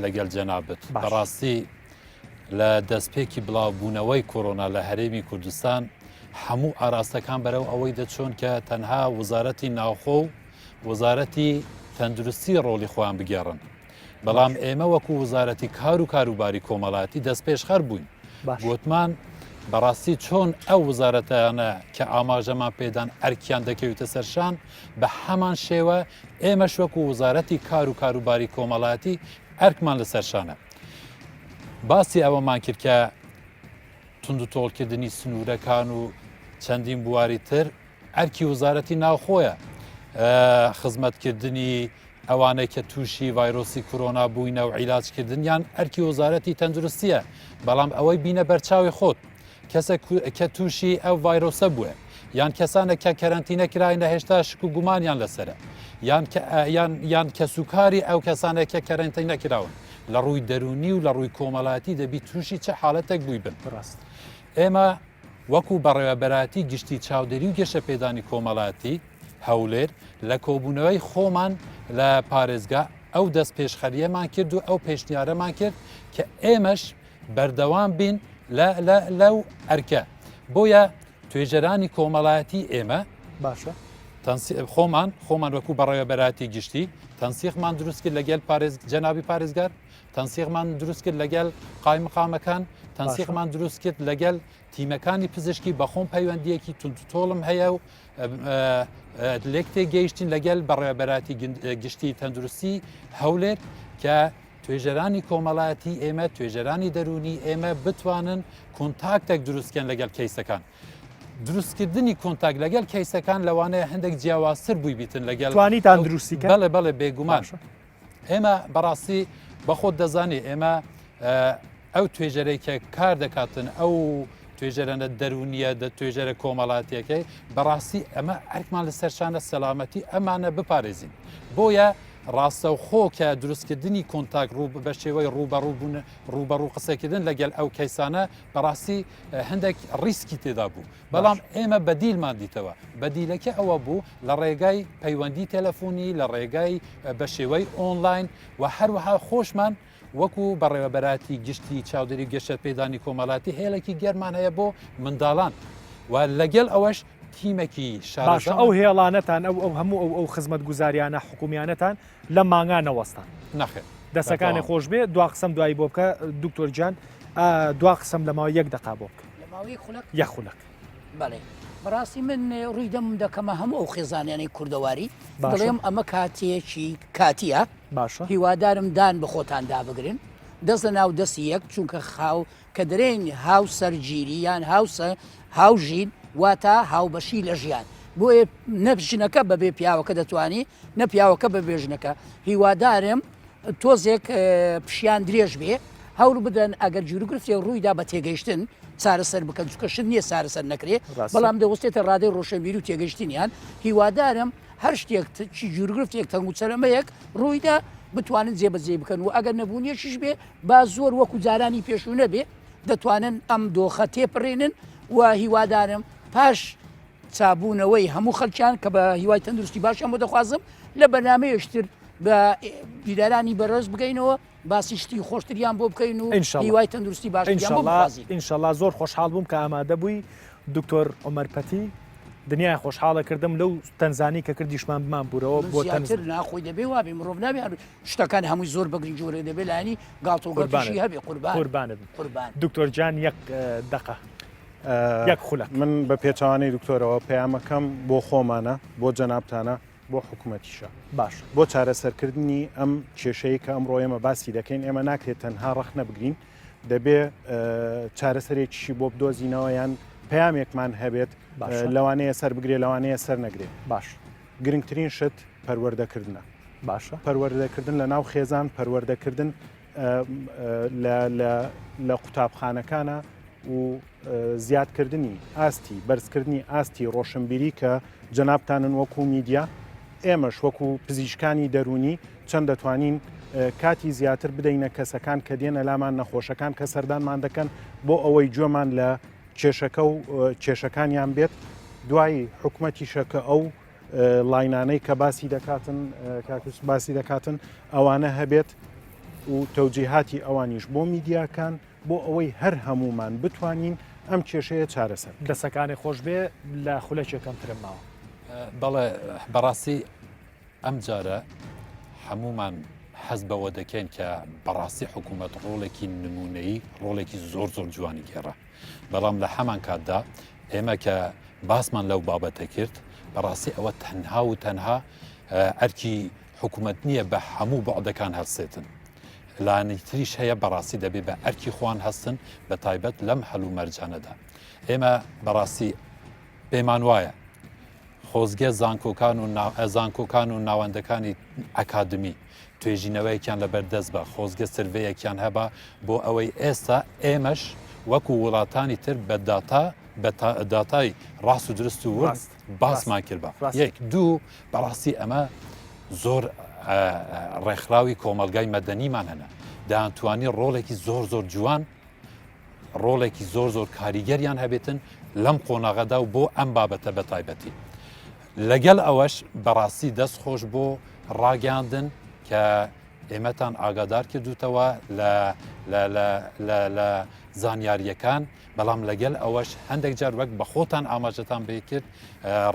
لەگەل جەنابت بەڕاستی لە دەستپێکی بڵاوبوونەوەی کۆرۆنا لە هەرێمی کوردستان هەموو ئاراستەکان بەرەو ئەوەی دەچۆن کە تەنها وەزارەتی ناوخۆ و وەزارەتی تەندروستی ڕۆڵی خۆیان بگێڕن. بەڵام ئێمە وەکو وەزارەتی کار و کاروباری کۆمەڵاتی دەستپێشخەر بووین. گوتمان بەڕاستی چۆن ئەو وەزارەتانە کە ئاماژەمان پێدان ئەرکیان دەکەوێتە سەرشان بە هەمان شێوە ئێمەش وەکو وەزارەتی کار و کاروباری کۆمەڵاتی ئەرکمان لەسەر شانە. باسی ئەوەمان کرد کە توندوتۆڵکردنی سنوورەکان و چەندین بواری تر ئەرکی وەزارەتی ناوخۆیە خزمەتکردنی ئەوانەی کە تووشی ڤایرۆسی کۆرۆنا بووینە و عیلاجکردنیان ئەرکی وەزارەتی تەندروستیە بەڵام ئەوەی بینە بەرچاوی خۆت کەسێک کە تووشی ئەو ڤایرۆسە بووە یان کەسانێک کە کەرەنتینە کراینە هێشتا شک و گومانیان لەسرە یان یان یان کەسوکاری ئەو کەسانێک کە کەرەنتینە کراون لە ڕووی دەرونی و لە ڕووی کۆمەڵاتی دەبی تووشی چه حاڵەتێک بووی بن ڕاست ئێمە وەکو بەڕێوەبەرایەتی گشتی چاودێری و گەشەپێدانی کۆمەڵایەتی هەولێر لە کۆبوونەوەی خۆمان لە پارێزگا ئەو دەست پێشخەریەمان کرد و ئەو پێشنیارەمان کرد کە ئێمەش بەردەوام بین لەو ئەرکە بۆیە توێژەرانی کۆمەڵایەتی ئێمە باشە خۆمان خۆمان وەکو بەڕێوەبەراتی گشتی تەنسیقمان دروست کرد لەگەل پارێز جەنابی پارێزگار تەنسیقمان دروست کرد لەگەل قایمقامەکان تەنسیقمان دروست کرد لەگەل تیمەکانی پزیشکی بەخۆم پەیوەندیەکی توندوتۆڵم هەیە و لێک تێگەیشتین لەگەل بەڕێوەبەراتی گشتی تەندروستی هەولێر کە توێژەرانی کۆمەڵایەتی ئێمە توێژەرانی دەرونی ئێمە بتوانن contact ێک دروستکەن لەگەڵ کەیسەکان دروستکردنی contact لەگەڵ کەیسەکان لەوانەیە هەندێک جیاوازتر بووی بیتن لەگەڵ توانیتان دروستی بەڵێ بەڵێ بێگومان ئێمە بەڕاستی بەخۆت دەزانی ئێمە ئەو توێژەرەی کە کار دەکاتن ئەو توێژەرەنە دەرونیە دە توێژەرە کۆمەڵاتیەکەی بەڕاستی ئەمە ئەرکمان لە سەرشانە سەلامەتی ئەمانە بپارێزین بۆیە ڕاستەوخۆ کە دروستکردنی contact ڕوو بە شێوەی ڕووبەڕوو بوون ڕووبەڕوو قسەکردن لەگەل ئەو کەیسانە بەڕاستی هەندێک ڕیسکی تێدا بوو بەڵام ئێمە بەدیلمان دیتەوە بەدیلەکە ئەوە بوو لە ڕێگای پەیوەندی تەلەفۆنی لە ڕێگای بە شێوەی ئۆنلاین و هەروەها خۆشمان وەکو بەڕێوەبەراتی گشتی چاودێری گەشەپێدانی کۆمەڵاتی هێڵێکی گەرمان هەیە بۆ منداڵان و لەگەڵ ئەوەش تیمێکی شارەزا ئەو هێڵانەتان ئەو ئەو هەموو ئەو ئەو خزمەتگوزاریانە حکومیانەتان لە مانگا نەوەستان نەخێر دەسەکانی خۆش بێ دوا قسەم دوایی بۆ بکە دکتۆر گیان دوا قسەم لە ماوەی یەک دقا بۆ بکە لە ماوەی خولەک یەک خولەک بەڵێ بەڕاستی من ڕووی دەمم دەکەمە هەموو ئەو خێزانیانەی کوردەواری دەڵێم ئەمە کاتێکی کاتیە باشە هیوادارم دان بە خۆتان دابگرن دەست لە ناو دەستی یەک چونکە خاو کە دەرێن هاوسەرگیری یان هاوسە هاوژین واتە هاوبەشی لە ژیان بۆیە نە ژنەکە بەبێ پیاوەکە دەتوانی نە پیاوەکە بەبێ ژنەکە هیوادارم تۆزێک پشیان درێژ بێ هەوڵ بدەن ئەگەر گیروگرفتێک ڕوویدا بە تێگەیشتن چارەسەر بکەن چونکە شت نییە چارەسەر نەکرێ بەڵام دەوەستێتە ڕادەی ڕۆشنبیری و تێگەیشتنیان هیوادارم هەر شتێک چی گیروگرفتێک تەنگ و چەرەمەیەک ڕوویدا بتوانن جێبەجێی بکەن و ئەگەر نەبوونیەکیش بێ با زۆر وەکو جارانی پێشوو نەبێ دەتوانن ئەم دۆخە تێپەڕێنن و هیوادارم پاش چابوونەوەی هەموو خەلکیان کە بە هیوای تەندروستی باشیان بۆ دەخوازم لە بەرنامەیەشتر بە بیدارانی بەڕێز بگەینەوە باسی شتی خۆشتریان بۆ بکەین و هیوای تەندروستی باشیان بۆ بخوازین ئینشەڵا زۆر خۆشحاڵ بووم کە ئامادە بووی دکتۆر عومەر پەتی دنیای خۆشحاڵە کردم لەو تەنزانی کە کردیشمان بمان بورەوە بۆ تەنزتر ناخۆی دەبێ وابێ مرۆڤ نابێ شتەکان هەمووی زۆر بەگرنگی وەرگرە دەبێ لایەنی گاڵتە و گەپیشی هەبێ قوربان قوربانت قوربان دکتۆر جان یەک دەقە یەک خولەک من بە پێچەوانەی دکتۆرەوە پەیامەکەم بۆ خۆمانە بۆ جەنابتانە بۆ حکوومەتیشە باش بۆ چارەسەرکردنی ئەم کێشەیە کە ئەمڕۆ ئێمە باسی دەکەین ئێمە ناکرێت تەنها ڕەخنە بگرین دەبێ چارەسەرێکیشی بۆ بدۆزینەوە یان پەیامێکمان هەبێت لەوانەیە سەر بگرێ لەوانەیە سەر نەگرێ باش گرنگترین شت پەروەردەکردنە باشە پەروەردەکردن لە ناو خێزان پەروەردەکردن. لە قوتابخانەکانە و زیادکردنی ئاستی بەرزکردنی ئاستی ڕۆشنبیری کە جەنابتانن وەکو میدیا ئێمەش وەکو پزیشکانی دەروونی چەند دەتوانین کاتی زیاتر بدەینە کەسەکان کە دێنە لامان نەخۆشەکان کە سەردانمان دەکەن بۆ ئەوەی گوێمان لە کێشەکە و کێشەکانیان بێت دوایی حکومەتیشە کە ئەو لاینانەی کە باسی دەکاتن کاکوس باسی دەکاتن ئەوانە هەبێت و تەوجیهاتی ئەوانیش بۆ میدیاکان بۆ ئەوەی هەر هەمومان بتوانین ئەم کێشەیە چارەسەر. دەسەکانێ خۆش بێ لە خولەکێ کەمترم ماوە. بەڵێ بەڕاستی ئەم جارە هەمومان حەز بەوە دەکەین کە بەڕاستی حکوومەت ڕۆڵێکی نمونەیی ڕۆڵێکی زۆر زۆر جوانی گێڕا بەڵام لە هەمان کاتدا ئێمە کە باسمان لەو بابەتە کرد بەڕاستی ئەوە تەنها و تەنها ئەرکی حکوومەت نییە بە هەموو بەعدەکان هەرسێتن لانی تریش هەیە بەڕاستی دەبێ بە ئەرکی خوان هەستن بە تایبەت لەم هەلومەرجانەدا ئێمە بەڕاستی پێمان وایە خۆزگە زانکۆکان و زانکۆکان و ناوەندەکانی ئەکادمی توێژینەوەیەکیان لەبەر دەست بە خۆزگە سرڤەیەکیان هەبا بۆ ئەوەی ئێستا ئێمەش وەکو وڵاتانی تر بە داتا بە داتای ڕاست و درست و ورد باسمان کرد بە یەک دوو بەڕاستی ئەمە زۆر ڕێکخراوی کۆمەلگای مەدەنیمان هەنە دەیانتوانی ڕۆڵێکی زۆر زۆر جوان ڕۆڵێکی زۆر زۆر کاریگەریان هەبێتن لەم قۆناغەدا و بۆ ئەم بابەتە بە تایبەتی. لەگەڵ ئەوەش بەڕاستی دەست خۆش بۆ ڕاگەاندن کە ئێمەتان ئاگادار کردوتەوە لە لە زانیاریەکان بەڵام لەگەل ئەوەش هەندێک جار وەک بە خۆتان ئاماژەتان پێ کرد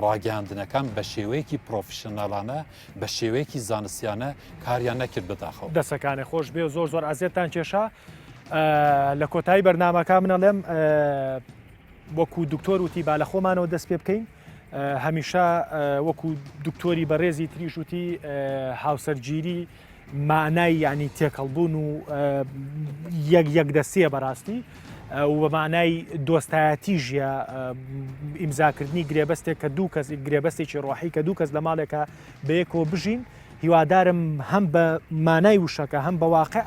ڕاگەیاندنەکان بە شێوەیەکی پرۆفشناڵانە بە شێوەیەکی زانستیانە کاریان نەکرد بەداخەوە. دەسەکانێ خۆش بێ زۆر زۆر ئەزیەتتان کێشا لە کۆتایی بەرنامەکە من ئەڵێم وەکو دکتۆر وتی با لە خۆمانەوە دەست پێ بکەین هەمیشە وەکو دکتۆری بەڕێزی تریش وتی هاوسەرگیری مانای یعنی تێکەڵبوون و یەک یەک دەستیە بەڕاستی و بە مانای دۆستایەتی ژە ئیمزاکردنی گرێبەستێک کە دوو کەس گرێبەستێکی ڕۆحی کە دوو کەس لە ماڵێکە بەیەکەوە بژین هیوادارم هەم بە مانای وشەکە هەم بە واقع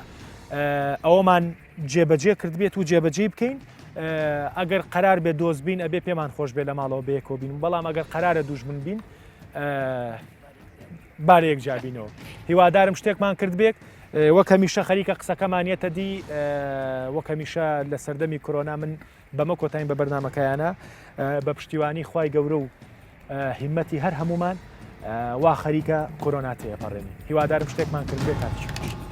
ئەوەمان جێبەجێ کردبێت و جێبەجێی بکەین ئەگەر قەرار بێ دۆست بین ئەبێ پێمان خۆش بێ لە ماڵەوە بەیەکەوە بین بەڵام ئەگەر قەرارە دوژمن بین با لە یەکجا بینەوە هیوادارم شتێکمان کردبێت وەک هەمیشە خەریکە قسەکەمان یەتە دی وەک هەمیشە لە سەردەمی کۆرۆنا من بەمە کۆتاییم بە بەرنمەکەیانە بە پشتیوانی خوای گەورە و هیمەتی هەر هەمومان وا خەریکە کۆرۆنا تێپەڕێنی هیوادارم شتێکمان کردبێت کاتێکی خۆش.